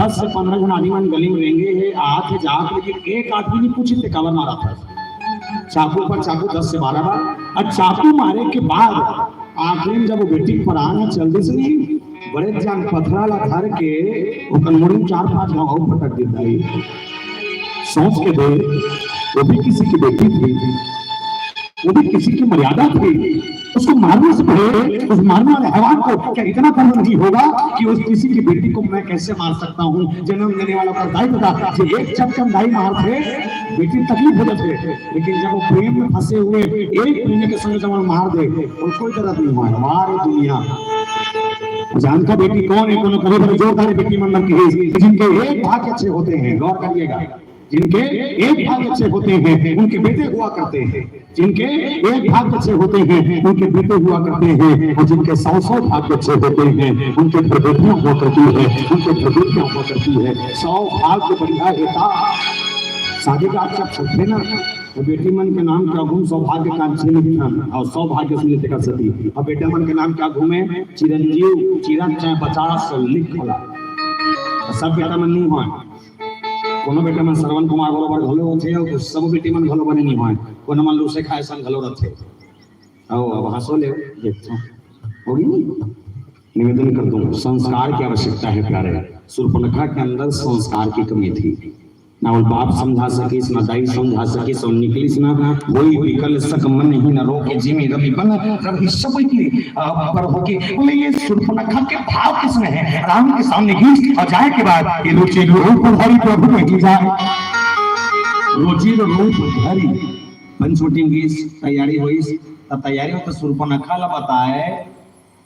दस से पन्द्रह जन आदमी मन गली में रेंगे है, आत है, जात, लेकिन एक आदमी नहीं पूछी थे काबर मारा था। चाकू पर चाकू दस से बारह बार, और चाकू मारे के बाद आखिरी में जब वो बेटी के प्राण चल दिस नहीं, बड़े जान पथरा ला धर के ओकर मुड़ी में चार पांच घाव पटक देता है। सोच के दे, वो भी किसी की बेटी थी, वो भी किसी की मर्यादा थी। उसको मारने से पहले उस मारने वाले हैवान को क्या इतना दर्द नहीं होगा कि उस किसी की बेटी को मैं कैसे मार सकता हूँ? जन्म देने वाला उत्तरदायी था, जो एक चटकन दाई मार थे, बेटी तकलीफ हो जाते, लेकिन जब वो प्रेम में फंसे हुए एक प्रेमी के संग जब मार दे, और कोई दर्द नहीं हुआ। मार दुनिया। जानता बेटी कौन है? कोनो कभी बड़े जोरदार बेटी मन की, जिनके एक भाग अच्छे होते हैं, गौर करिएगा, जिनके एक भाग अच्छे होते हैं, उनके बेटे हुआ करते हैं। जिनके एक भाग अच्छे होते हैं, उनके बेटे हुआ करते हैं, और जिनके सौ सौ भाग अच्छे होते हैं, उनके बेटियां हुआ करती है, उनके बेटियां हुआ करती है। सौ भाग तो बढ़िया होता। शादी का आप जब करते ना, तो बेटी मन के नाम क्या घूम सौभाग्य कांक्षी लिखन और सौभाग्य सुनीति का सती, और बेटा मन के नाम क्या घूमे, चिरंजीव, चिरंजीव चाहे पचास सौ लिख होला। सब बेटा मन नहीं हुआ, कोनो बेटा मन श्रवण कुमार बरोबर घलो होथे, अउ सब बेटी मन घलो बने नहीं होय, कोनो मन लूसे खाए संग घलो रथे। आओ, अब हंसो ले, देखो, होगी नहीं? निवेदन कर दूं, संस्कार की आवश्यकता है प्यारे। सूर्पनखा के अंदर संस्कार की कमी थी। ना वो बाप समझा सकिस, ना दाई समझा सकिस, और निकलिस ना, "होई बिकल सक मन ही न रोके, जिमि रवि बन, रवि सब की, अ, पर होके।" बोले, ये सूर्पनखा के भाव किसमें है? राम के सामने गीस और जाए के बाद ये रुचि रूप धरि प्रभु कहि जाए। रुचि रूप धरि पंचवटी में गीस, तैयारी होइस, तब तैयारी हो तो सूर्पनखा ला बताए,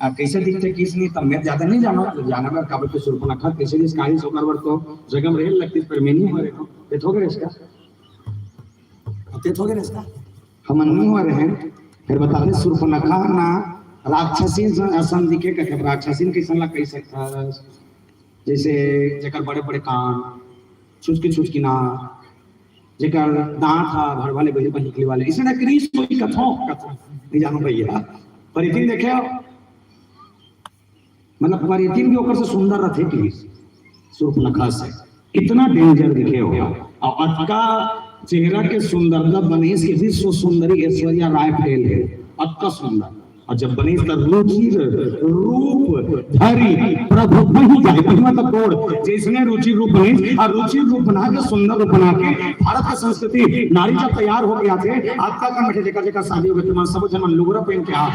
आ, कैसे दिखते किस नहीं, तब मैं ज्यादा नहीं जानो, तो जाना मैं काबर के सूर्पनखा कैसे दिस, काहे से ओकर बर तो जगह में रेल लगती, पर मैं नहीं हो रहे हो, ये तो हो गया इसका। अब ते थोड़े रस्ता। हम नहीं हो रहे हैं। फिर बताते सूर्पनखा ना राक्षसीन स-, असन दिखे, कथे राक्षसीन कैसन ला कह सकता है? जैसे जेकर बड़े बड़े कान, छुचकी छुचकी ना, जेकर दांत हा भरवाले बहिर पर निकले वाले, इसे ना क्रीस कोई कथो, कथो नहीं जानो भैया। पर इतनी देखे हो, मतलब, परितिन भी ओकर से सुंदर रथे, please, सूर्पनखा से। इतना danger दिखे हो। और अतका चेहरा के सुंदरता बनेस के विश्व सुंदरी ऐश्वर्या राय फेल है। अतका सुंदर। और जब बनेस त रुचिर रूप धरि प्रभु बहि जाए, बहि मतलब गोड़, जैसने रुचिर रूप बनेस, और रुचिर रूप बना के, सुंदर रूप बना के भारत का संस्कृति नारी जब तैयार हो गया थे, अतका कम बैठे, जेकर जेकर शादी हो गई, तुम्हारा सब जन मन लुगरा पहन के आ,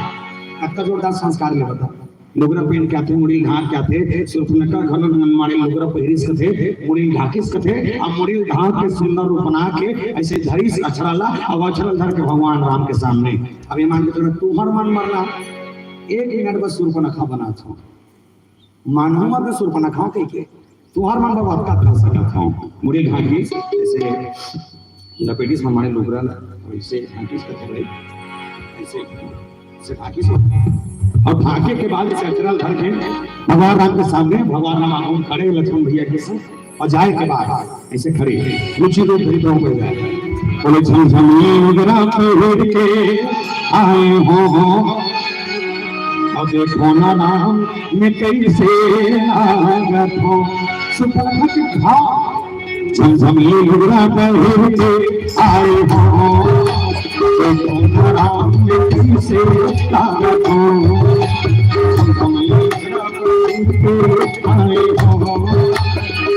अतका जोरदार संस्कार ले बता। लुगरा पहन के आथे, मुड़ी ढांक के आथे, सुर्पनखा घलो मन माड़े लुगरा पहिरिस कथे, मुड़ी ढाकिस कथे, अब मुड़ी ढांक के सुंदर रूप बना के ऐसे धरिस अछरा ला, अब अछरा धर के भगवान राम के सामने। अब ये मान के चलो, तुहर मन मरना, एक मिनट बस सुर्पनखा बना था, मानहूं मैं सुर्पनखा कह के, तुहर मन बर अतका कर सकत हूं। मुड़ी ढांकिस, ऐसे लपेटिस मन माड़े लुगरा ला, ऐसे ढाकिस कथे भाई, ऐसे से ढाकिस। और ढाके के बाद इसे अचरल धर के भगवान राम के सामने, भगवान राम आगू खड़े, लक्ष्मण भैया के संग, और जाए के बाद ऐसे खड़े, रुचि रूप धरी प्रभु को जाए। बोले, "झमझम लुगरा पहिर के आए हो, और देखो ना राम में कैसे लागत हो।" सुपरखा के भाव, झमझम लुगरा पहिर के आए हो, देखो ना राम में कैसे लागत हो। झमझम लुगरा पहिर के आए हो,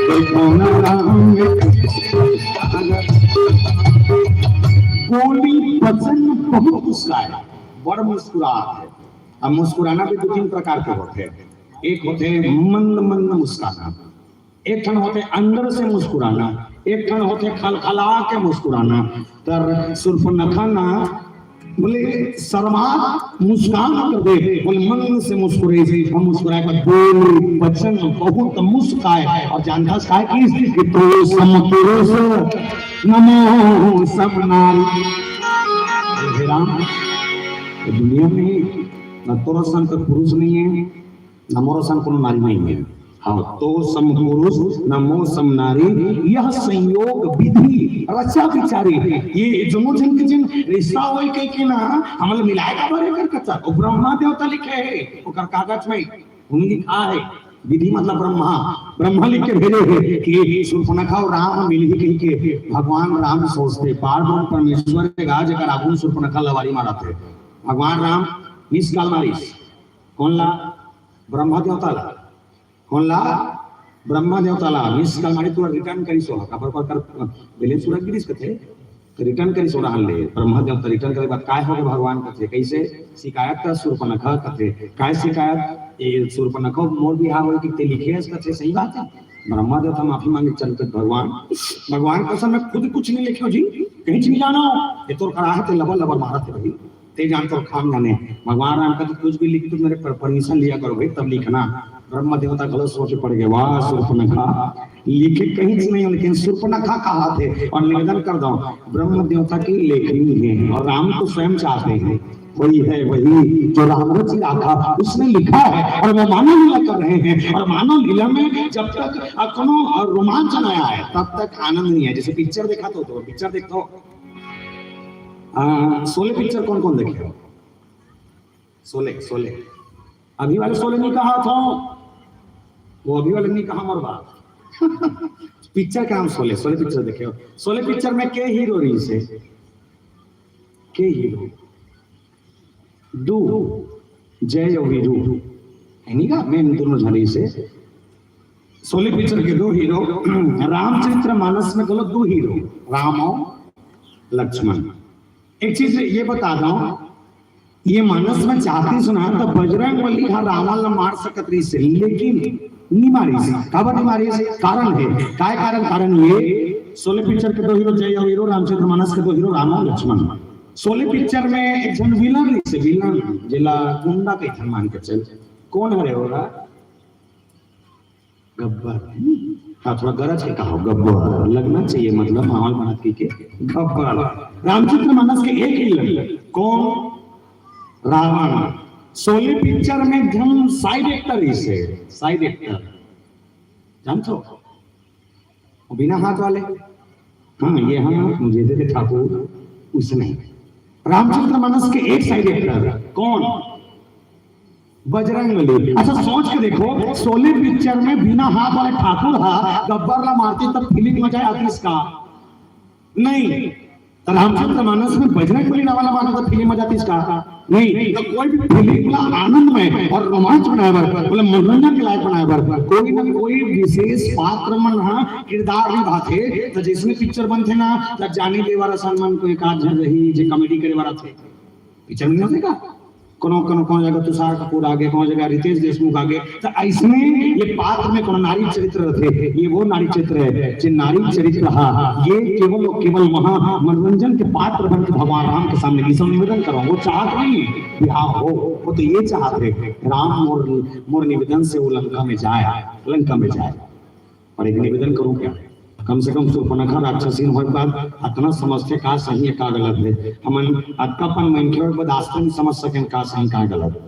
देखो ना राम में कैसे लागत हो। बोली बचन बहुत मुस्काए, बड़ मुस्कुरात हे। अब मुस्कुराना भी दो तीन प्रकार के होथे। एक होथे मंद मंद मुस्काना, एक ठन होथे अंदर से मुस्कुराना, एक ठन होथे खलखला के मुस्कुराना। तर सुर्पनखा ना बोले शर्मा मुस्कान कर दे, बोले मन से मुस्कुराइस, हम मुस्कुराए पर बोल बचन बहुत मुस्काए। और जानथस काय किस कि तो सम पुरुष नमो सम नारी। हे राम, ये दुनिया में ना तोर सन कोई पुरुष नहीं है, ना मोर सन कोनो नारी नहीं है। हाँ, तो सम पुरुष, ना मो सम नारी, यह संयोग विधि रचा विचारी। ये दोनों जन के जिन रिश्ता होई कह के ना, हमला मिलाए का बारे कर कथा, वो ब्रह्मा देवता लिखे है, ओकर कागज में उन लिखा है, विधि मतलब ब्रह्मा, ब्रह्मा लिख के भेजे है कि सुर्पनखा और राम मिलही कह के। भगवान राम सोचते, पार ब्रह्म परमेश्वर के गाज कर आगुन सुर्पनखा लवारी मारत है। भगवान राम मिस कॉल मारिस, कौन ला? ब्रह्मा देवता ला। कौन ला? ब्रह्मा देवता ला। मिस कॉल मारी, तुरंत रिटर्न करिस ओहा, काबर कर, कर बैलेंस पूरा गिरिस कथे, रिटर्न करिस ओहा ले। ब्रह्मा देवता रिटर्न करे बाद काय होगे भगवान कथे, कैसे शिकायत का सुर्पनखा कथे, काय शिकायत? ये सुर्पनखा मोर बिहाव होई कि ते लिखे हस कथे, सही बात है। ब्रह्मा देवता माफी मांगे चल के भगवान, भगवान कसम मैं खुद कुछ नहीं लिखे हो जी, कहीं नहीं जानो, ये तोर करा है, ते लबर लबर मारत है भाई। ते जान तो खान जाने। भगवान राम का तो कुछ भी लिख, तो मेरे पर-, परमिशन लिया करो भाई, तब लिखना। ब्रह्म देवता गलत सोच पड़ गए, वाह सुर्पनखा, लिखे कहीं से नहीं हो, लेकिन सुर्पनखा कहा थे और निवेदन कर दो, ब्रह्म देवता की लेखनी है और राम तो स्वयं चाहते हैं, वही है वही जो राम रचि राखा, उसने लिखा है और वो मानव लीला कर रहे हैं। और मानव लीला में जब तक अखनो और रोमांच नहीं आया है, तब तक आनंद नहीं है। जैसे पिक्चर देखा तो, तो पिक्चर देखो, आ, शोले पिक्चर कौन कौन देखे हो? शोले, शोले। अभी वाले शोले नहीं कहा था, वो अभी वाले नहीं कहा, हमार बात। पिक्चर का नाम शोले, शोले पिक्चर देखे हो? शोले पिक्चर में के हीरो रहिसे? के हीरो? दू, जय और वीरू, है नहीं का? मैं दोनों झन रहिसे। शोले पिक्चर के दो हीरो, रामचरित्र मानस में गलत दो हीरो, राम और लक्ष्मण। एक चीज ये बता दो, ये मानस में चाहती सुना तो बजरंग बली हा रावण ला मार सकत रहिसे, लेकिन नहीं मारिस। काबर नहीं मारिस? कारण है। काय कारण? कारण ये, शोले पिक्चर के दो हीरो जय और वीरू, रामचरित्र मानस के दो हीरो राम और लक्ष्मण। शोले पिक्चर में एक झन विलन रहिसे, विलन जेला गुंडा कहिथन मान के चल, कौन हरे ओला? गब्बर। हाँ, थोड़ा गरज के कहा, गब्बर लगना चाहिए, मतलब माहौल बना के, के गब्बर। रामचरित्र मानस के एक ही लड़का, कौन? रावण। शोले पिक्चर में एक झन साइड एक्टर रहिसे, साइड एक्टर जानथो? वो बिना हाथ वाले। हाँ, ये हम मुझे दे दे ठाकुर, उसने। रामचरित्र मानस के एक साइड एक्टर कौन? बजरंग बली। अच्छा, सोच के देखो, शोले पिक्चर में बिना हाथ वाले ठाकुर हा गब्बर ला मारती, तब फीलिंग मजा आती इसका? नहीं। रामचरित्र मानस में बजरंग बली रावण ला मारता, तब फीलिंग मजा आती इसका? नहीं। तो कोई भी फीलिंग ला आनंद में और रोमांच बनाए बर, मतलब मनोरंजन के लायक बनाए बर, कोई ना कोई विशेष पात्र मन हा किरदार निभाथे। तो जैसने पिक्चर बनथे ना, तो जानी लेवार असन मन कोई एक आध झन रही जे कॉमेडी करे वाला थे। पिक्चर नहीं होथे का? कोनो कोनो कोनो जगह तुषार कपूर आगे, कोनो जगह रितेश देशमुख आगे। तो ऐसने ये पात्र में कोनो नारी चरित्र रथे, ये वो नारी चरित्र है जे नारी चरित्र हा ये केवल केवल वहाँ मनोरंजन के पात्र बन के भगवान राम के सामने गिरसो निवेदन करो। वो चाहत नहीं है बिहाव हो, वो तो ये चाहत है राम मोर मोर निवेदन से वो लंका में जाए, लंका में जाए। और एक निवेदन करूं क्या, कम से कम सुर्पनखा राक्षसीन होए के बाद अतना समझते का सही है का गलत है। हमन अतकापन मनखे होए के बाद आज तक नहीं समझ सकेन का सही का गलत।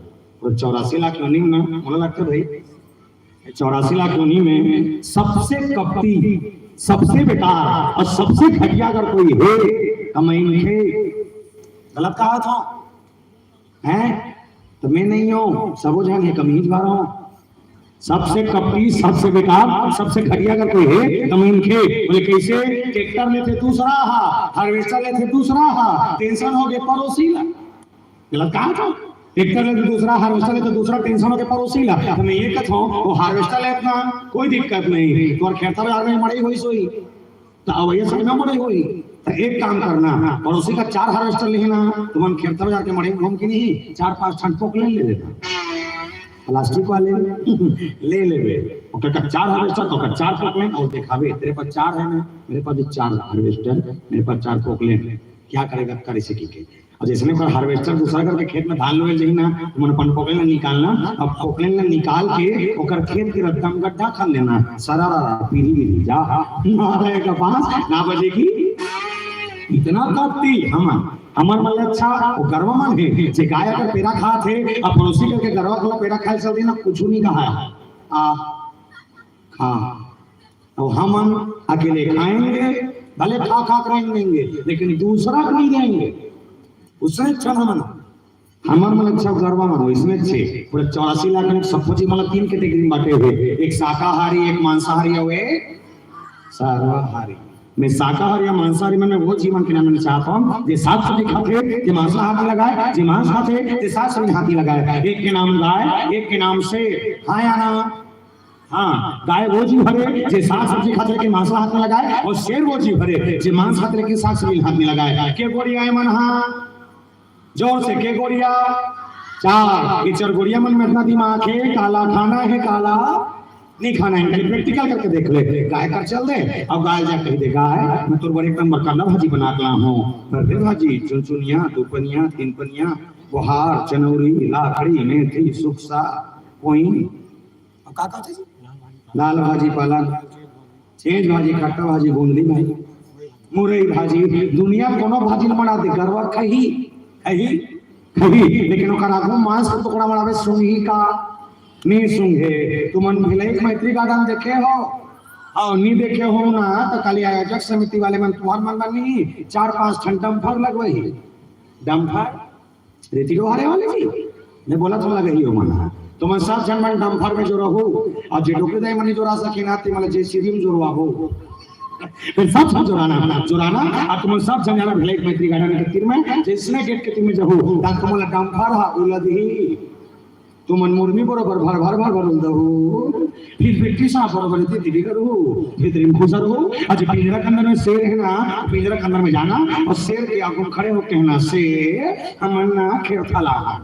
और चौरासी लाख योनि में ना, मोला लगता भाई, चौरासी लाख योनि में सबसे कपटी, सबसे बेकार और सबसे घटिया अगर कोई है तो मैं इनके गलत कहा था। हैं? तो मैं नहीं हूँ, सबो झन हे, कमीज भर हूँ। सबसे कपटी, सबसे बेकार, सबसे घटिया अगर कोई है तो मैं इनके। बोले कैसे? ट्रैक्टर लेथे दूसरा हा, हार्वेस्टर लेथे दूसरा हा, टेंशन हो गए पड़ोसी ला। गलत कहा था। ट्रैक्टर लेथे दूसरा, हार्वेस्टर लेथे दूसरा, टेंशन हो गए पड़ोसी ला। तो मैं ये कहता हूँ, वो हार्वेस्टर लेतना कोई दिक्कत नहीं, तो खेरथा बाजार में मड़ई होई सोई। तो अवैया सड़ना पड़े होई। तो एक काम करना, पड़ोसी का चार हार्वेस्टर लेना, तुमन खेरथा बाजार के मड़ई घूम के नहीं, चार पांच ठन पोकलेन ले लेना, प्लास्टिक वाले ले लेवे। ओकर का चार हार्वेस्टर तो ओकर चार पोकलेन और दिखावे, तेरे पास चार है ना, मेरे पास भी चार हार्वेस्टर, मेरे पास चार पोकलेन, क्या करेगा कर इसे की के। अब जैसे ओकर हार्वेस्टर दूसरा करके खेत में धान लोए जाही ना, तो मन अपन पोकलेन ला निकालना, अब पोकलेन ला निकाल के ओकर खेत के रद्दा में गड्ढा खन लेना, सरारा पीरी पीरी जा, ना रहेगा बांस, ना बजेगी। इतना कपटी हमन, हमर मन अच्छा, वो गरवा मन है, जे गाय अगर पेरा खात है, अब पड़ोसी करके गरवा को पेरा खाए चल देना, कुछ नहीं कहा है। आ, हाँ, अब हमन अकेले खाएंगे, भले खा खा के रेंग देंगे, लेकिन दूसरा को नहीं देंगे। उसने क्षण हमन हमर मन अच्छा गरवा मन वइसने छे। पूरा चौरासी लाख में सब जी मन तीन कैटेगरी में बांटे हुए, एक शाकाहारी, एक मांसाहारी और एक सर्वाहारी। मैं शाकाहारी या मांसाहारी मन वो जीवन के नाम में चाहता हूँ, जे साग सब्जी खाते, जे मांसाहार नहीं लगाए, जे मांस खाते, जे साग सब्जी हाथ नहीं लगाए। एक के नाम गाय, एक के नाम शेर। हाँ या ना? हाँ, गाय वो जीव हरे जे साग सब्जी खाते लेकिन मांस ला हाथ में लगाए, और शेर वो जीव हरे जे मांस खाते लेकिन साग सब्जी हाथ में लगाए। के गोड़िया मन हा? जोर से, के गोड़िया? चार। ये चार गोड़िया मन में इतना दिमाग है, काला खाना है, काला नहीं खाना है। कहीं प्रैक्टिकल करके देख ले, गाय कर चल दे, अब गाय जा कही दे, गाय मैं तोर बर एक नंबर कांदा भाजी बना के ला हूँ। अरे भाजी, चुनचुनिया, दो पनिया, तीन पनिया, बोहार, चनौरी, लाखड़ी, मेथी, सुकसा, कोई अब का कहथे जी? दाल भाजी पालक, छेज भाजी, खट्टा भाजी, गोंदली भाजी, मुरई भाजी, दुनिया कोनो भाजी ल मड़ा दे, गरवा खही, खही, खही, लेकिन ओकर आगू मांस के टुकड़ा मड़ावे, सूंघी का? नी सूंघे। तुमन भिलई के मैत्री गार्डन देखे हो? अउ नी देखे हो ना, तो काली आयोजक समिति वाले मन तुहर मन बर नी चार पांच ठन डम्फर लगवही। डम्फर? रेती डोहारे वाले जी, मैं बोला तुम लगे ही हो मन। तुमन सब झन मन डम्फर में जो रहू, और जे डोकरी दाई मन जो रह सके ना, ते मन जेसीबी में जो रहू। फिर सब सब जोराना, जोराना, और तुमन सब झन जाना भिलई के मैत्री गार्डन के तीर में, जैसने गेट के तीर में जहू, ता तुमन ला डम्फर हा उलदही। तुमन मुर्मी बरोबर भर भर भर भर उलदहू। फिर ब्रिटिश हा बरोबर इति दिल्ली करू, भीतरी में घुसरू। अच्छा, पिंजरा के अंदर में शेर है ना, पिंजरा के अंदर में जाना और शेर के आगू में खड़े होके कहना, "शेर, हमन ना खेरथा ला हन।"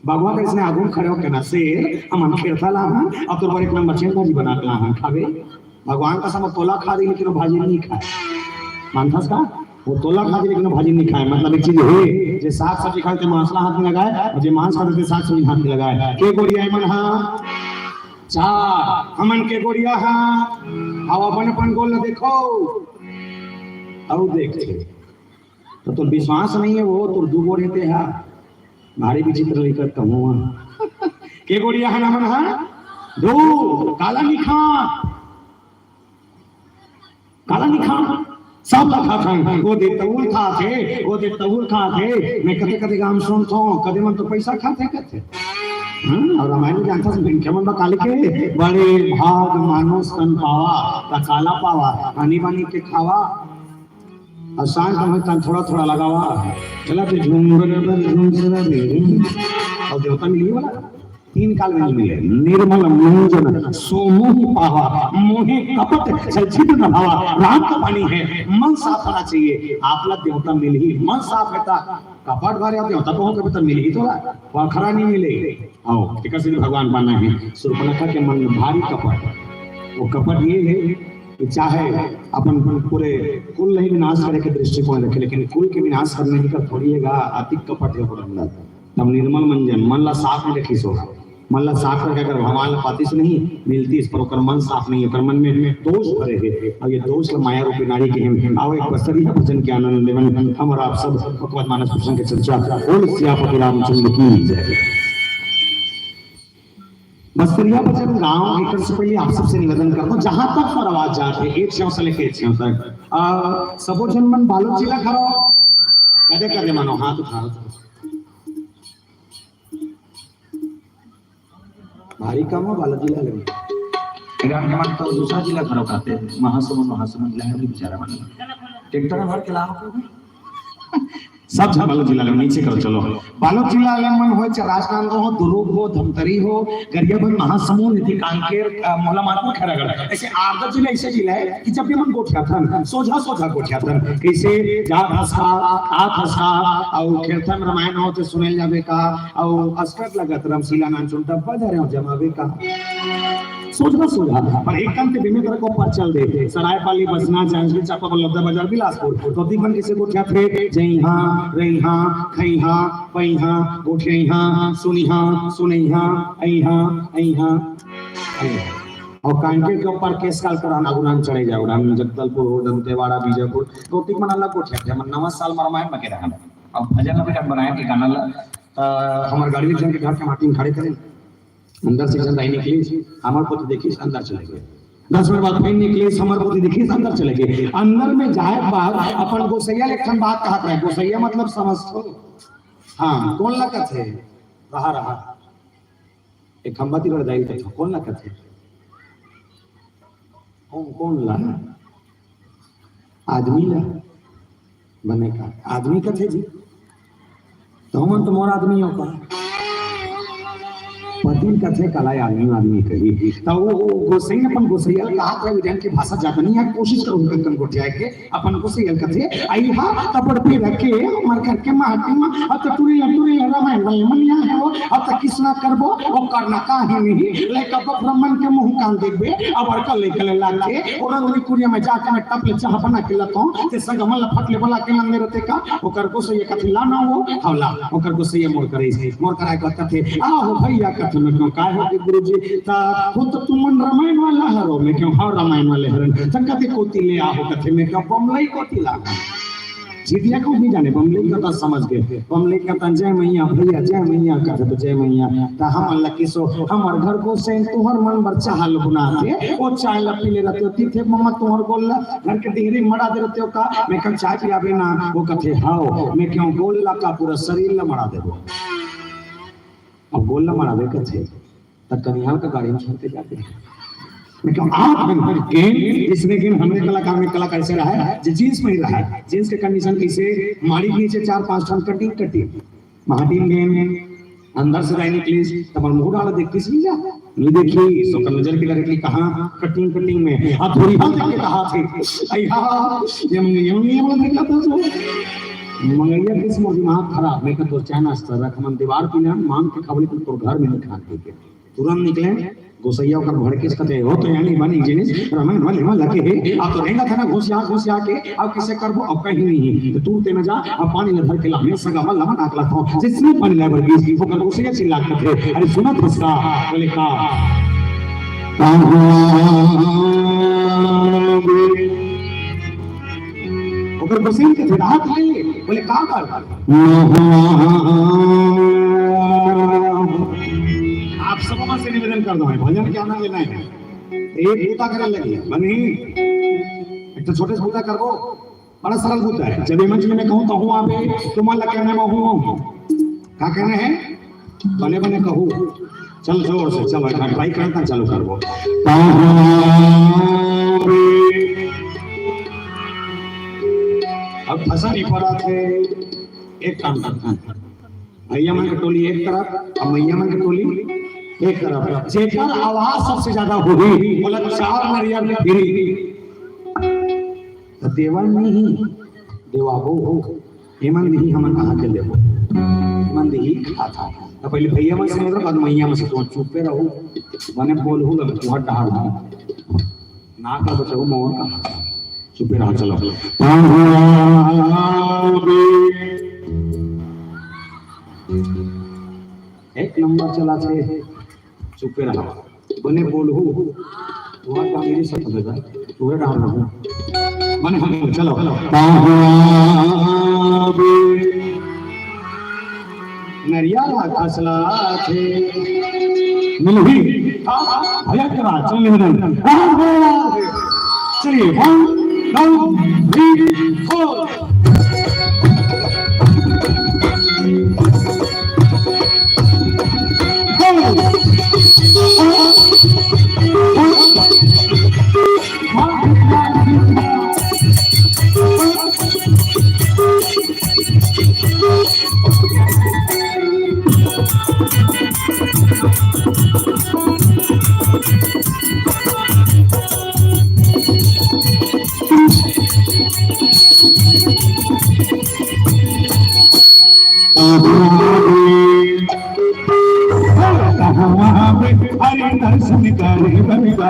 बघवा के इसने आगू में खड़े होके कहना, "शेर, हमन खेरथा ला हन, अब तोर बर एक नंबर छेज भाजी बना के ला हन, खाबे?" भगवान कसम, तोला खा दे, लेकिन वो भाजी नहीं खाए। मानथस का? वो तोला खा दे, लेकिन वो भाजी नहीं खाए। मतलब एक चीज हे, जे साग सब्जी खाए, ते मांस ला हाथ में लगाए, और जे मांस खाए, ते साग सब्जी हाथ में लगाए। के गोड़िया मन हा? चार। हमन के गोड़िया हा? अब अपन अपन गोड़ ला देखो, अउ देख। तो तोर विश्वास नहीं है, वो तोर दू गोड़ हे ते हा। भारी विचित्र लइका कहूँ। के गोड़िया हा हमन हा? दू। काला नहीं खा, काला नहीं खा, सब ला खाथन। वो दे तउल खाथे, वो दे तउल खाथे। मैं कते कते गाम सुनथों, कते मन तो पैसा खाथे कथे। हाँ, और रामायण में जानता से भिनके मन बा काली के, बड़े भाग मानुष तन पावा, त काला पावा, आनी बानी के खावा। और शांत हो तन थोड़ा थोड़ा लगावा। चला तो झूम रे रे रे, झूम से रे रे। और देवता मिली वाला तीन काल में नहीं मिले। निर्मल मुंजन सो मुहि पावा, मोहि कपट छल छिद्र न भावा। राम का पानी है, मन साफ होना चाहिए। आपला देवता मिलही, मन साफ है ता कपट भरे आप देवता को हो, कभी तो मिल ही तो रहा, वो अखरा नहीं मिले। आओ, तेकर से भगवान बना है, सुर्पनखा के मन में भारी कपट। वो कपट ये है कि चाहे अपन पूरे कुल नहीं विनाश करे के दृष्टिकोण रखे, लेकिन कुल के विनाश करने की कर थोड़ी है गा, अति कपट है ओकर अंदर। तब निर्मल मन जन, मन ला साफ में रखिस हो, मन ला साफ करके अगर भगवान ला पातिस नहीं, मिलतिस, पर ओकर मन साफ नहीं, ओकर मन में दोष भरे हे। और ये दोष ला माया रूपी नारी के हम, आओ एक बस्तरिया भजन के आनंद लेवन, हम और आप सब भगवत मानस प्रसंग के चर्चा। बोल सियापति रामचंद्र की जय। बस्तरिया भजन गाँव एकर से पहले आप सबसे निवेदन करता हूँ, जहाँ तक मोर आवाज जात है, एक छेव से लेके एक छेव तक, आ, सबो झन मन बालोद जिला खड़ा हो, कदे कदे मनो हाथ उठा। भारी काम हो बालोद जिला ले। ग्राम के मन तो दूसरा जिला खड़ा करते, महासमुंद, महासमुंद लहर भी बेचारा मन। ट्रैक्टर भर के लाओ। सब झन बालोद जिला ले नीचे करो, चलो। बालोद जिला ले मन हो, चाहे राजनांदगांव हो, दुरूग हो, धमतरी हो, गरियाबंद, महासमुंद, इति कांकेर, अ, मोहला मानपुर, खैरागढ़। ऐसे आठ दस जिला ऐसे जिला है कि जब भी मन गोठियाथन, सोझा सोझा गोठियाथन। कैसे जात हस का, आत हस का, अउ खेलथन रामायण हो तो सुने जावे का, अउ अस्कट लगत रमसीला नानचुन डब्बा धरे हो जमावे का। सोझा सोझा, पर एक कन के बिम्मे तरह को परचल दे। सरायपाली, बसना, जांजगीर चांपा, बलौदा बाजार, बिलासपुर। तो दीपन किसे को क्या थे? जय हाँ, रही हाँ, खई हाँ, पई हाँ, गोठियाई हाँ, सुनी हाँ, सुनई हाँ, आई हाँ, आई हाँ, आई हाँ। और कांके के ऊपर केस काल कर अगुरान चढ़े जाओ, राम जगदलपुर हो, दंतेवाड़ा, बीजापुर। तो तीन मन अलग गोठिया थे, मन नवा साल में रामायण में के रहा। अब भजन अभी तक बनाया कि गाना ला, अ, हमारे गाड़ी में के घर के माटी में खड़े करें। अंदर से एक झन दाई निकलिस, हमर कोति देखिस, अंदर चले गे। दस मिनट बाद फिर निकलिस, हमर कोति देखिस, अंदर चले गे। अंदर में जाए के बाद अपन गोसैया ले एक ठन बात कहत रहे। गोसैया मतलब समझथो? हाँ, कोन ला कथे? रहा, रहा। एक खंभा तीर दाई कथे, कोन ला कथे? कोन, कोन ला? आदमी ला। बने का आदमी कथे जी, तो हमन तो मोर आदमी हो का? पति कथे, काला आदमी, आदमी कही। तो वो, वो गोसैया अपन गोसैया ला कहत रहे, उजन के भाषा जात नहीं है, कोशिश करो उनका कन गोठिया के, अपन गोसैया ला कथे, आई हा कपड़ पे रखे, हमर घर के माटी में, अब तो टुरी ला, टुरी ला, रामायण वाले मन यहाँ है वो, अब तो किसना करबो, वो करना काहे नहीं, लेकर बप ब्राह्मण के मुंह कान देखबे, अब अड़का लेकर ले लाके, और रंगली कुड़िया में जाके मैं टप ले चाह बना के लाता हूँ, ते संग मन ला फट ले बोला के लंगड़े रहते का, ओकर गोसैया कथे ला ना वो, हव ला, ओकर गोसैया मोर करे से, मोर कराए को कथे, आ हो भैया कथे में क्यों, काय हो के गुरुजी, ता खुद तो तुमन रामायण वाला हरो, में क्यों, हाँ रामायण वाले हरन, त कथे कोति ले आ हो कथे में क्यों, बमलई कोति ला। झिटिया को भी जाने, बमलई कथा समझ गे। बमलई कथा जय मैया भैया, जय मैया कथे तो जय मैया। त हमन ला किसो, हमर घर गोसैन तुहर मन बर चाह ल बनाथे। ओ चाय ला पीले रहते हो, तीथे मम्मा तुहर गोल ला घर के डिहरी मड़ा दे रहते हो का? में कन चाय पियाबे ना। वो कथे, "हाव।" में क्यों गोल ला का पूरा शरीर ला मड़ा देबो। अब गोल ला मड़ाबे कथे। त कनिहाल का गाड़ी में चढ़ के जाते हैं। मैं कहूँ, आप हम गेन, इसने गेन हमने कलाकार में कलाकार ऐसे रहा है, जो जींस में ही रहा है। जींस के कंडीशन कैसे, माड़ी के नीचे चार पांच ठन कटिंग, कटिंग। महाटीम गेन, अंदर से जाए निकलिस, तब हम मुंह डाल देखती सी जा। नहीं देखी, सो कर नजर की लड़की कहाँ कटिंग, कटिंग में। अब थोड़ी बात देख के कहा थे, "अय्या, ये मंगैया, मंगैया वाला देख लेता तो।" मंगैया किस मोर दिमाग खराब, मैं कहता, "चाय नाश्ता रख, मन दीवार पीना, मांग के खावली तो तोर घर में नहीं खान के।" तुरंत निकले, गोसैया ओकर भड़किस कथे, "हो तो यानी बनी जिनिस, रमन वाले वाला के हे, आप तो रेंगा था ना घुसिया, घुसिया के, अब किसे करबो, अब कहीं नहीं, तो तू ते न जा, अब पानी ल धर के ला, मैं सगा मन ला मना के लाता हूँ।" जिसने पानी ला भड़किस, ओकर गोसैया चिल्ला के कथे, "अरे सुना फसका," बोले, "का?" ओकर गोसैया के राहत ले, बोले, "का कर?" आप सब मन से निवेदन कर दो, भजन के आनंद लेना है। एक बूता करे लगे, बनी। एक तो छोटे से बूता करबो, बड़ा सरल बूता है। जब ये मंच में मैं कहूँ तो हूँ आवे, तुम ला कहना मैं हूँ, हूँ। का कहना है? बने बने कहू। चल जोर से, चलो एक बार ट्राई करता, चालू करबो। अब फंसा नहीं पड़ा थे, एक काम करता है। भैया मन के टोली एक तरफ, अब मैया मन के टोली एक तरफ। जेकर आवाज सबसे ज्यादा होही, बोला चार नरियर फ्री। तो देवा नहीं, देवाबो हो। एमन दिही हमन कहाँ के लेबो? एमन दिही खाता। त पहले भैया मन से मतलब, बाद मैया मन से। तो चुपे रहू, बने बोलहू, तब तुहर डहार हूँ। ना कर बचाऊ मोर कहाँ? चुपे रहा, चलो। एक नंबर चला थे। चुपे रहा। बने बोलहू। तुहर का मेरी सब बता। तुहर डाल रहा हूँ। बने हम चलो। नरिया ला खसला थे। मिलही। भैया के राज, चल निवेदन। चलिए, one, two, three, four। Hari दर्शन करे बंदा।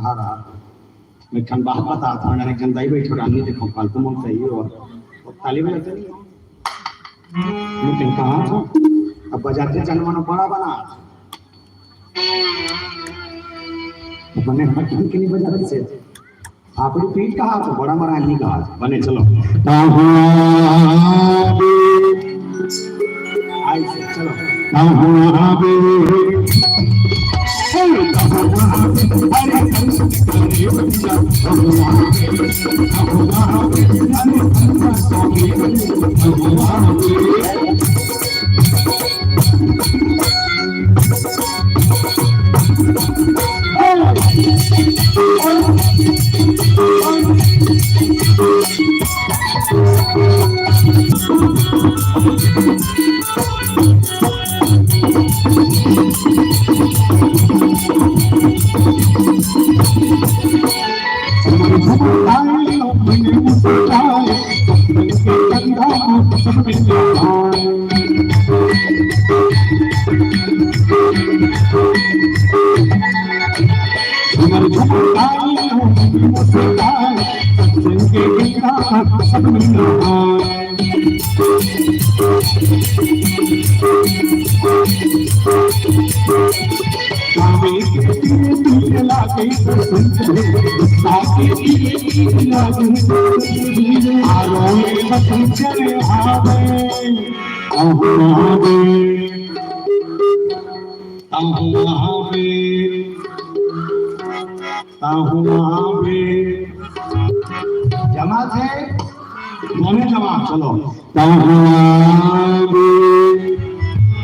हाँ, हाँ। मैं ठन बात बता था, अगर एक जन दाई बैठो रानी देखो, फालतू मन चाहिए और, और ताली बजाते नहीं हो। मैं ठन कहा था, अब बजाते चल मनो बड़ा बना। बने हम ठन के नहीं बजाते से। आप लोग पीठ कहा था, बड़ा मरा नहीं कहा था। बने चलो। आई से, चलो। ताहू आवे, ताहू आवे। जमा थे, दोनों जमा, चलो। ताहू आवे।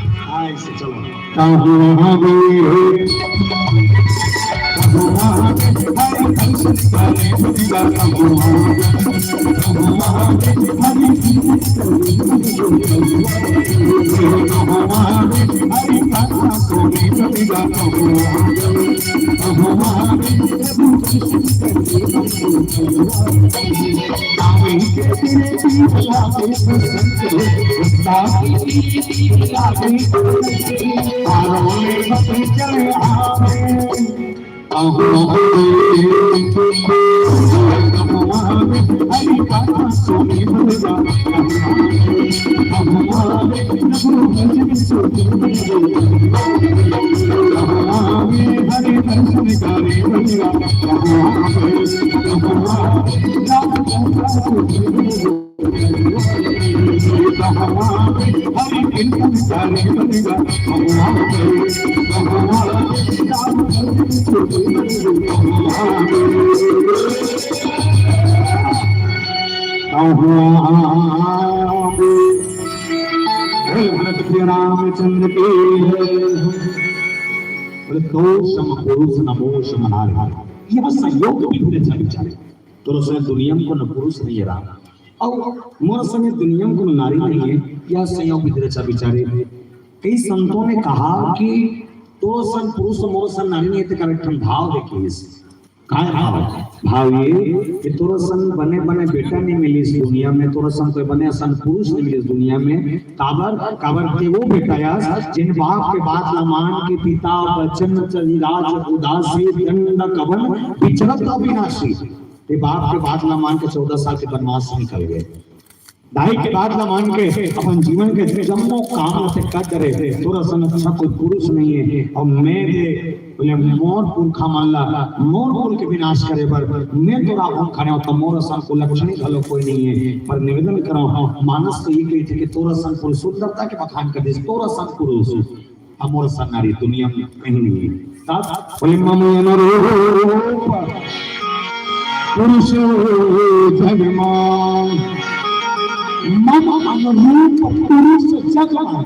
हाँ, ऐसे चलो। ताहू आवे। रामचंद्र के। बोले, "तो सम पुरुष नमो सम नारी।" यह संयोग विधि रचा विचारे। तोर संग दुनिया में कोनो पुरुष नहीं है राम, अउ मोर संग दुनिया में कोनो नारी नहीं है। यह संयोग विधि रचा विचारे। कई संतों ने कहा कि तोर संग पुरुष, मोर संग नारी नहीं है, तेकर एक ठन भाव देखिस। काय भाव? भाव ये कि तोर संग बने बने बेटा नहीं मिलिस दुनिया में, तोर संग कोई बने असन पुरुष नहीं मिलिस दुनिया में। काबर? काबर के वो बेटा आस, जेन बाप के बात ला मान के, पिता वचन चरिराज उदासी, दंड कवन विचरत अविनाशी। ते बाप के बात ला मान के चौदह साल के वनवास निकल गए। दाई के बात ला मान के अपन जीवन के जम्मो काम ला ते कर डरे। तोर असन अच्छा कोई पुरुष नहीं है। अउ मैं दे बोले, मोर पुरखा मन ला, मोर कुल के विनाश करे बर मैं तो रावण खड़े हूँ, तो मोर असन कुलक्षणी घलो कोई नहीं है। पर निवेदन करो, मानस तो ये कही थे कि तोर असन पुरुष, सुंदरता के बखान कर दिस, तोर असन पुरुष। अमोर सन नारी दुनिया में कहीं नहीं है। तब बोले, "मम अनुरूप पुरुष जग मा, मम अनुरूप पुरुष जग मा,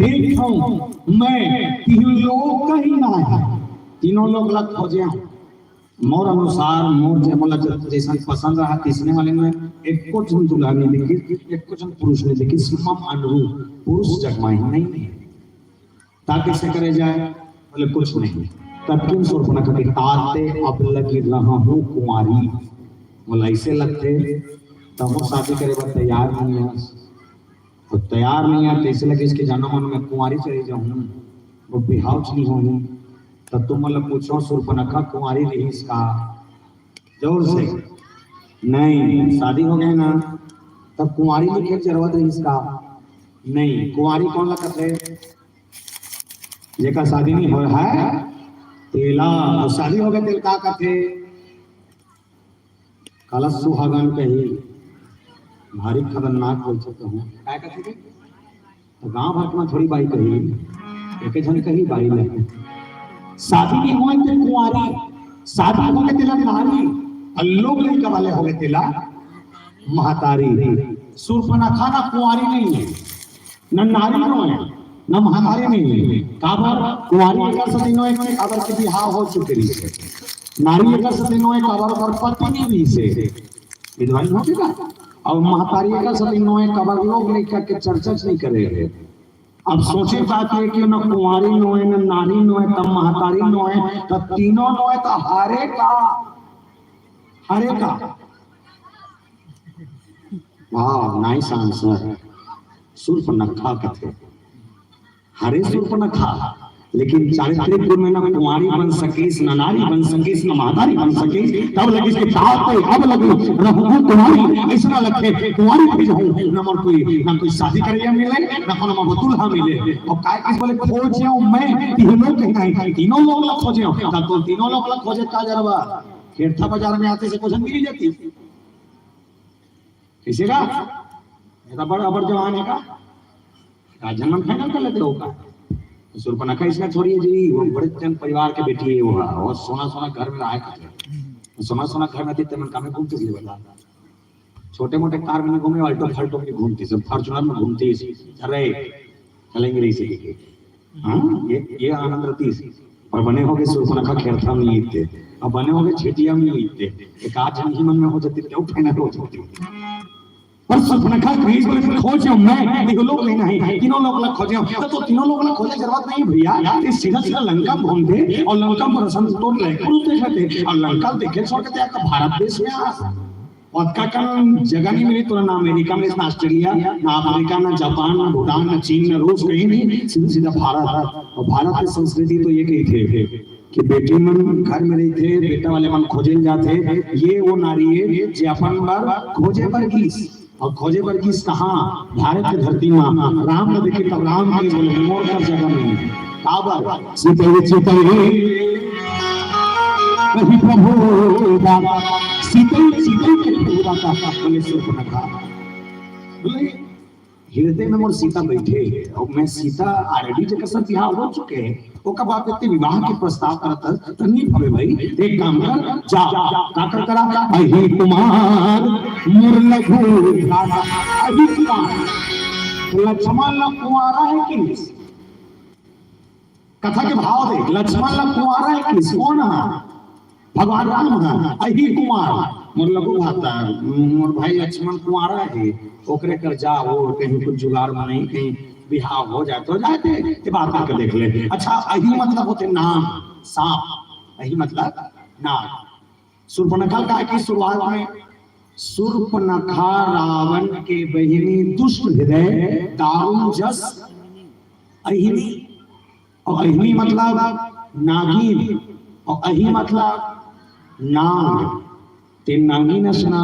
देखो मैं तीन लोक कहीं ना है।" तीनों लोक ला खोजे हूँ। मोर अनुसार, मोर जे मोला ज-, जैसन पसंद रहा, तीसने वाले में एको झन दुल्हा नहीं देखिस, एको झन पुरुष नहीं देखिस, मम अनुरूप पुरुष जग मा ही नहीं है। ता कैसे करे जाए? बोले, "कुछ नहीं।" तब क्यों शूर्पणखा के ताते अब लगी रहा हूँ कुंवारी। बोला, "ऐसे लगते तब वो शादी करे बर तैयार नहीं है।" तो तैयार नहीं है, तो ऐसे लगे इसके जाना मन में कुंवारी चली जाऊँ, वो बिहाव च नहीं होऊँ। तब तुम मतलब पूछो, "शूर्पणखा कुंवारी रहिस का?" जोर से, "नहीं।" शादी हो गए ना, तब कुंवारी लिखे के जरूरत रहिस का? नहीं। कुंवारी कौन ला कथे? जेकर शादी नहीं हो है तेला। और शादी हो गए तेल का कथे? काला सुहागन कही, भारी खतरनाक बोल सकता हूँ। काय कथे के? तो गांव भर में थोड़ी बाई कही, एक झन कही बाई ले। शादी नहीं होए ते कुंवारी, शादी हो गए तेला नारी, और लोग लड़का वाले हो गए तेला महतारी। शूर्पणखा ना कुंवारी नहीं है, न नारी नोहे, न महतारी नहीं है। काबर? कुंवारी एकर सेती नोहे, काबर के बिहाव हो चुके रहिसे। नारी एकर सेती नोहे, काबर ओकर पति नहीं रहिसे। विधवा नहीं होथे का? अउ महतारी एकर सेती नोहे, काबर लोग लइका के चर्चा च नहीं करे हे। अब सोचे बात ये कि न कुंवारी नोहे, न नारी नोहे, तब महतारी नोहे, तब तीनों नोहे, तो हरे का, हरे का। वाह, nice answer। शूर्पणखा कथे। हरे शूर्पणखा, लेकिन चारित्रिक गुण में ना कुंवारी बन सकिस, ना नारी बन सकिस, ना महतारी बन सकिस। तब लगिस कि ताते अब लगी रहूं कुंवारी, ऐसा लगथे कुंवारी भी रहूं, ना मोर कोई, ना कोई शादी करैया मिले, ना कोनो मोर दुल्हा मिले। और काय किस बोले, "खोजे हूं मैं तीनों के नहीं, तीनों लोग ला खोजे हूं।" तब तो तीनों लोग ला खोजे का जरवा, खेरथा बाजार में आते से कुछ मिल जाती। कैसे का? ये तो बड़ा अबर जवान है का? राजन मन final कर लेते हो का? सूर्पनखा इसने थोड़ी है जी, वो बड़े जन परिवार के बेटी है वो, और सोना सोना घर में रहा करथे। सोना सोना घर में थी, ते मन कामे घूमते थे बता। छोटे मोटे कार में नहीं घूमे, अल्टो फाल्टो में घूमती, सब फॉर्च्यूनर में घूमती। अरे, चलेंगे रही सके। हाँ, ये ये आनंद रहती। और बने होगे सूर्पनखा खेरथा में इतने, अब बने होगे छेटिया में इतने। एक आध जन ही मन में हो जाती, क्यों फाइनल हो जाती। पर सूर्पनखा क्रीज बोले, "खोज्यो मैं, तीनों लोक नहीं, तीनों लोक ला खोज्यो।" तो, तो तीनों लोक ला खोजे जरूरत नहीं भैया, ये सीधा सीधा लंका घूम दे और लंका पर रसम तोड़ ले, कुरु देख लेते और लंका देखे छोड़ के आपका भारत देश में आ। और का कन जगह नहीं मिली तो ना अमेरिका में, ना ऑस्ट्रेलिया, ना अफ्रीका, ना जापान, ना भूटान, ना चीन, ना रूस, कहीं नहीं, सीधा सीधा भारत। और भारत की संस्कृति तो ये कही थे कि बेटी मन घर में रही थे, बेटा वाले मन खोजे जाते। ये वो नारी है जे अपन बार खोजे पर गीस। और खोजे बर गिस कहाँ? भारत के धरती मा। राम ला देखे तब राम के बोले, "मोर कर जगह नहीं।" काबर? सीतई, सीतई, कही प्रभु दाता, सीतई, सीतई के प्रभु दाता, बोले सूर्पनखा। बोले, "हृदय में मोर सीता बैठे है, और मैं सीता already जेकर साथ बिहाव हो चुके है।" ओकर बाद व्यक्ति विवाह के प्रस्ताव करत हस, त नी भावे भाई, एक काम कर, जा, का कर करा, अही कुमार, मोर लघु भ्राता, अही कुमार, लक्ष्मण ला कुंवारा है कि नहीं? कथा के भाव दे, लक्ष्मण ला कुंवारा है कि नहीं? कौन है? भगवान राम ह, अही कुमार, मोर लघु भ्राता, मोर भाई लक्ष्मण कुंवारा हे, ओकरे कर जा, वो कहीं कुछ जुगाड़ बनाई, कहीं बिहाव हो जाए तो जाए दे, ये बात करके देख ले। अच्छा, अही मतलब होथे नाग, सांप, अही मतलब नाग। सूर्पनखा का की शुरुआत में सूर्पनखा रावण के बहिनी दुष्ट हृदय दारुण जस अहिनी और अहिनी मतलब नागिन, और अही मतलब नाग। ते नागिन अस ना,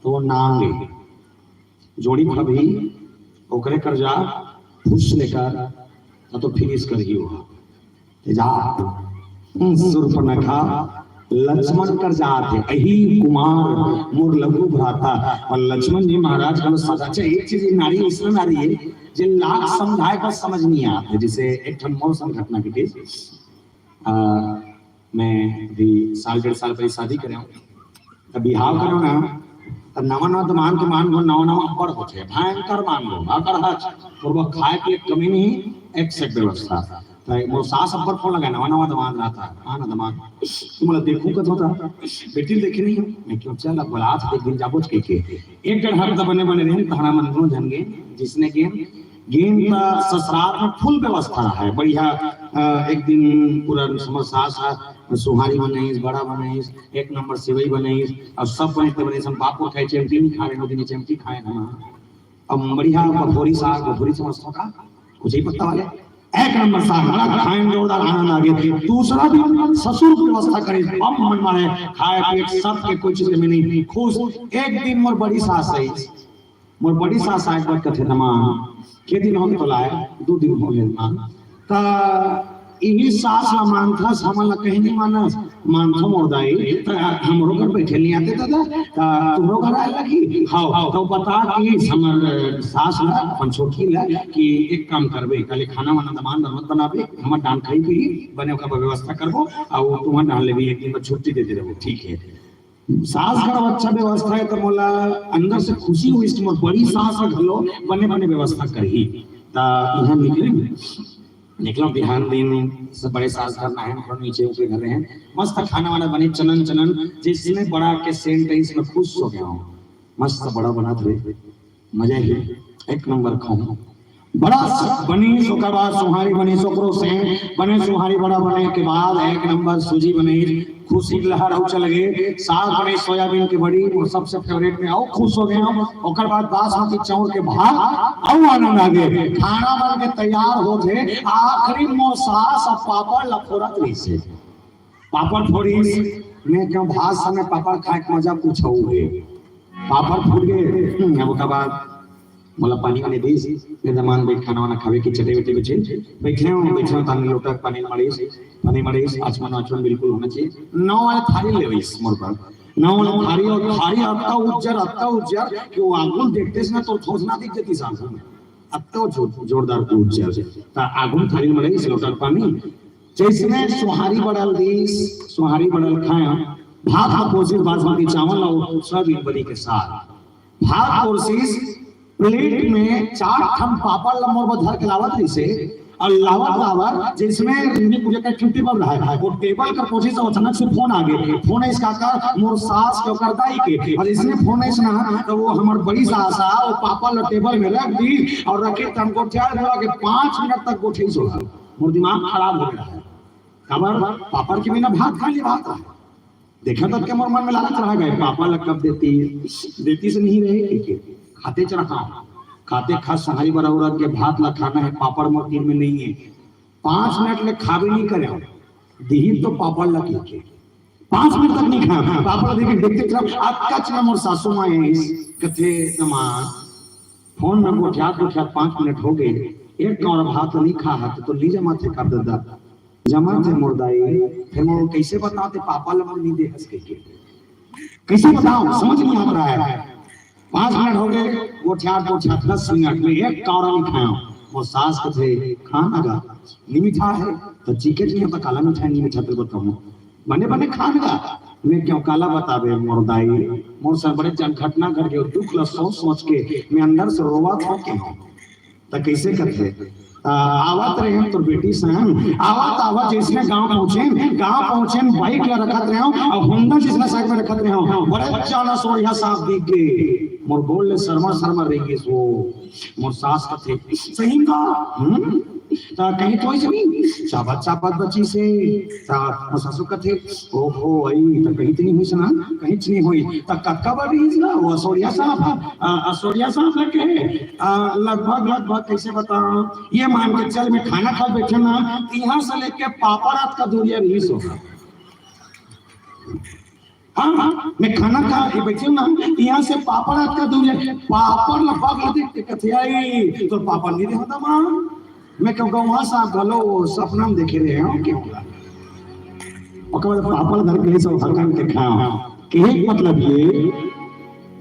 तो वो नाग है। जोड़ी फबही, ओकरे कर जा, फुस लेकर, ना तो फिनिश कर ही हुआ। ते जा, हम्म, सूर्पनखा, लक्ष्मण कर जात है, अही कुमार, मोर लघु भ्राता। और लक्ष्मण जी महाराज का सदा, अच्छा, एक चीज, ये नारी उसने नारी है, जे लाख समझाए पर समझ नहीं आते। जैसे एक ठन मोर संग घटना घटिस, आ, मैं अभी साल डेढ़ साल पहले शादी करे हूँ, तब बिहाव करे हूँ ना, तब नवा नवा दमांद के मान गो, नवा नवा अब्बड़ होथे, भयंकर मान गो, अगर हच, और वो खाए पिए के कमी नहीं, एक से एक व्यवस्था। तो मोर सास अब्बड़ फोन लगा, नवा नवा दमांद रहता है, हाँ ना दमांद, तुम्हारा देखू कत होता, बेटी देखे नहीं हो, मैं क्यों चल अब बोला, आज एक दिन जाबो के, के। एक डेढ़ हफ्ता बने बने रहे, तहना मन दोनों जन गे, जिसने गे, गेंद का ससुराल में फुल व्यवस्था है, बढ़िया। अ, एक दिन पूरा हमर सास ह, सुहारी बनाइस, बड़ा बनाइस, एक नंबर सेवई बनाइस, और सब बने ते बनाइस। हम पापड़ खाए, चिमटी नहीं खा रहे, वो दिन चिमटी खाए हम। अब बढ़िया बफोरी साग, बफोरी समझता का, कुछ ही पत्ता वाले, एक नंबर साग, बड़ा खाए में जोरदार आनंद आ गया। दूसरा दिन ससुर की व्यवस्था करे, बम मन मारे, खाए पिए सबके कोई चीज में नहीं, खुश। एक दिन मोर बड़ी सास आई, मोर बड़ी सास आए के बाद कथे, "दमांद, के दिन हो तो लाए?" "दू दिन हो गए दमांद।" "त इही सास ला मानथस, हमन ला कहीं नहीं मानस?" "मानथो मोर दाई, त हमरो घर बैठे नहीं आते दादा, त तुमरो घर आए लगी?" "हाव।" "तो बता कि हमर सास ला, अपन छोटकी ला, कि एक काम करबे, काले खाना वाना दमांद मत बनाबे, हमर डान खाई पी, बने ओकर व्यवस्था करबो, अउ तुम्हर डान ले भी एक दिन बर छुट्टी दे दे रहो।" "ठीक है।" सास घर अच्छा व्यवस्था है, तो मोला अंदर से खुशी हुई कि मोर बड़ी सास ह घलो बने बने व्यवस्था करही। त इहाँ निकले, निकलो बिहान दिन से बड़े सास घर ना है, थोड़ा नीचे ऊपरे घर रहे हैं, मस्त खाना वाना बने, चनन चनन, जिसमें बड़ा के सेंट है, इसमें खुश हो गया हूँ। मस्त बड़ा बना थे, मजा ही, एक नंबर खाऊं। बड़ा स-, बनीस, ओकर बाद सुहारी बनीस, ओकरो से बने सुहारी बड़ा बने के बाद एक नंबर सूजी बनीस, खुशी के लहर अउ चल गए। साग बने सोयाबीन के बड़ी, वो सबसे फेवरेट में, अउ खुश हो गए हम। ओकर बाद बासमती चाउर के भात, अउ आनंद आ गए। खाना बन के तैयार हो थे, आखिरी मोर सास अब पापड़ लफोरत रही से। पापड़ फोड़ीस, मैं क्यों भात समय पापड़ खाए के मजा कुछ अउ है। पापड़ फूट गए, हम्म, अब ओकर बाद मोला पानी वानी दीस, मैं दमांद बैठ खाना वाना खावे की चटे वटे बिछे, बैठे हूँ, बैठे हूँ, तानी लोटा पानी मड़ीस, पानी मड़ीस, आचमन वाचमन बिल्कुल होना चाहिए। नवा वाला थारी लेवीस मोर पर, नवा वाला थारी, और थारी अतका उज्जर, अतका उज्जर कि वो आंगुल देखते से ना तो थोसना दिख जाती आंगुल में। अत्तो जो-, जोरदार कूद चल। त आगू म थारी म रहिस लोटा पानी, जइसने सोहारी बड़ल दिस, सोहारी बड़ल खाया, भात ला परोसिस बासमती चावल ला, सोयाबीन बरी के साग, भात परोसिस, प्लेट में चार ठन पापड़ ला मोर बर धर के लावत रहिसे, अउ लावत लावत जइसने रिंदी पूजा के टेबल रहे, वो टेबल कर कोशिश अचानक से फोन आ गे। फोन आइस काकर, मोर सास के, ओकर दाई के। अउ जइसने फोन आइस ना, त वो हमर बड़ी सास आ, वो पापड़ ला टेबल में रख दिस अउ रखे तन गोठिया के पाँच मिनट तक गोठियाइस। मोर दिमाग खराब हो गे। काबर? पापड़ के बिना भात खाली भात रहे। देखा तक के मोर मन में लालच रह गे, पापड़ ला कब देतिस, देतिस नहीं रहे, के, के। खाते च रहा, खाते खा सहारी बराबर के भात ला खाना हे, पापड़ मोर तीर में नहीं हे। पाँच मिनट ले खाबे नहीं करे, दिही तो पापड़ ला के, के। पाँच मिनट तक नहीं खाया, पापड़ देखे देखते तरफ, अतका च में मोर सासू माँ आइस, कथे, "नमा, फोन में गोठियात गोठियात पाँच मिनट हो गे, एक कौड़ा भात नहीं खा हे, त तोर नी जमाथे का ददा?" "जमाथे मोर दाई, फेर मोर कइसे बतावँव ते पापड़ ला मोर नी दे हस कहिके? कइसे बतावँव, समझ नहीं आ रहा है।" पाँच मिनट हो गे, गोठियात गोठियात दस मिनट में एक कौड़ा नहीं खाया। मोर सास कथे, "खा ना गा, नी मीठा हे, त चीखे नहीं हे, त काला मीठा हे, नी मीठा हे, बतावँव।" बने बने खान गा। मैं केहेंव काला बताबे मोर दाई, मोर संग बड़े जन घटना घट गे, दुख ला सोच सोच के मैं अंदर से रोवत हों केहेंव। त कइसे कथे? त आवत रहेंव तोर बेटी संग, आवत आवत जइसने गाँव पहुँचेंव, गाँव पहुँचेंव, बाइक ला रखत रहेंव, अउ होंडा जइसने साइड में रखत रहेंव, बड़े जान असोड़िया सांप दिख गे। मोर गोड़ ले सरमर सरमर रहि गेस वो। मोर सास कथे, "सही का?" "हम्म।" त कहीं तो अइसने चाबत चाबत बचिस हे। त मोर सासू कथे, "ओहो, अई, त कहीं तो नहीं होइस ना, कहीं तो नहीं होइस।" त कतका बड़े रहिस ना, वो असोड़िया सांप, अ, असोड़िया सांप लग गे, अ, लगभग, लगभग कइसे बतावँव, ये मान के चल, मैं खाना खा बइठेंव ना, त इहाँ से लेके पापड़ अतका दूरिया रहिस होही। हाँ, हाँ, मैं खाना खा के बइठेंव ना, इहाँ से पापड़ अतका दूरिया, पापड़ ला बगल देख के कथे, "अई, तोर पापड़ नी देहँव दमांद।" मैं केहेंव, "गौवा साहब घलो सपना में देखे रहेंव केहेंव।" ओकर बाद पापड़ धर के सब हकन के खाएंव। कहे के मतलब ये,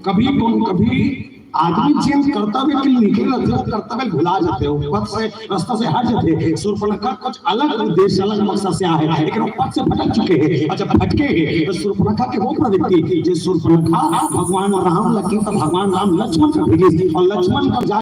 कभी कोनो, कभी आदमी जेन कर्तव्य के लिए निकले रहिथे, वो कर्तव्य भुला जाथे, वो पथ से, रास्ता से हट जाथे। सूर्पनखा कुछ अलग उद्देश्य, अलग मकसद से आए हे, लेकिन वो पथ से भटक चुके हे। अउ जब भटके हे, त सूर्पनखा के वो प्रवृत्ति, जे सूर्पनखा भगवान राम ला किहिस, त भगवान राम लक्ष्मण ला भेजिस, अउ लक्ष्मण ला जा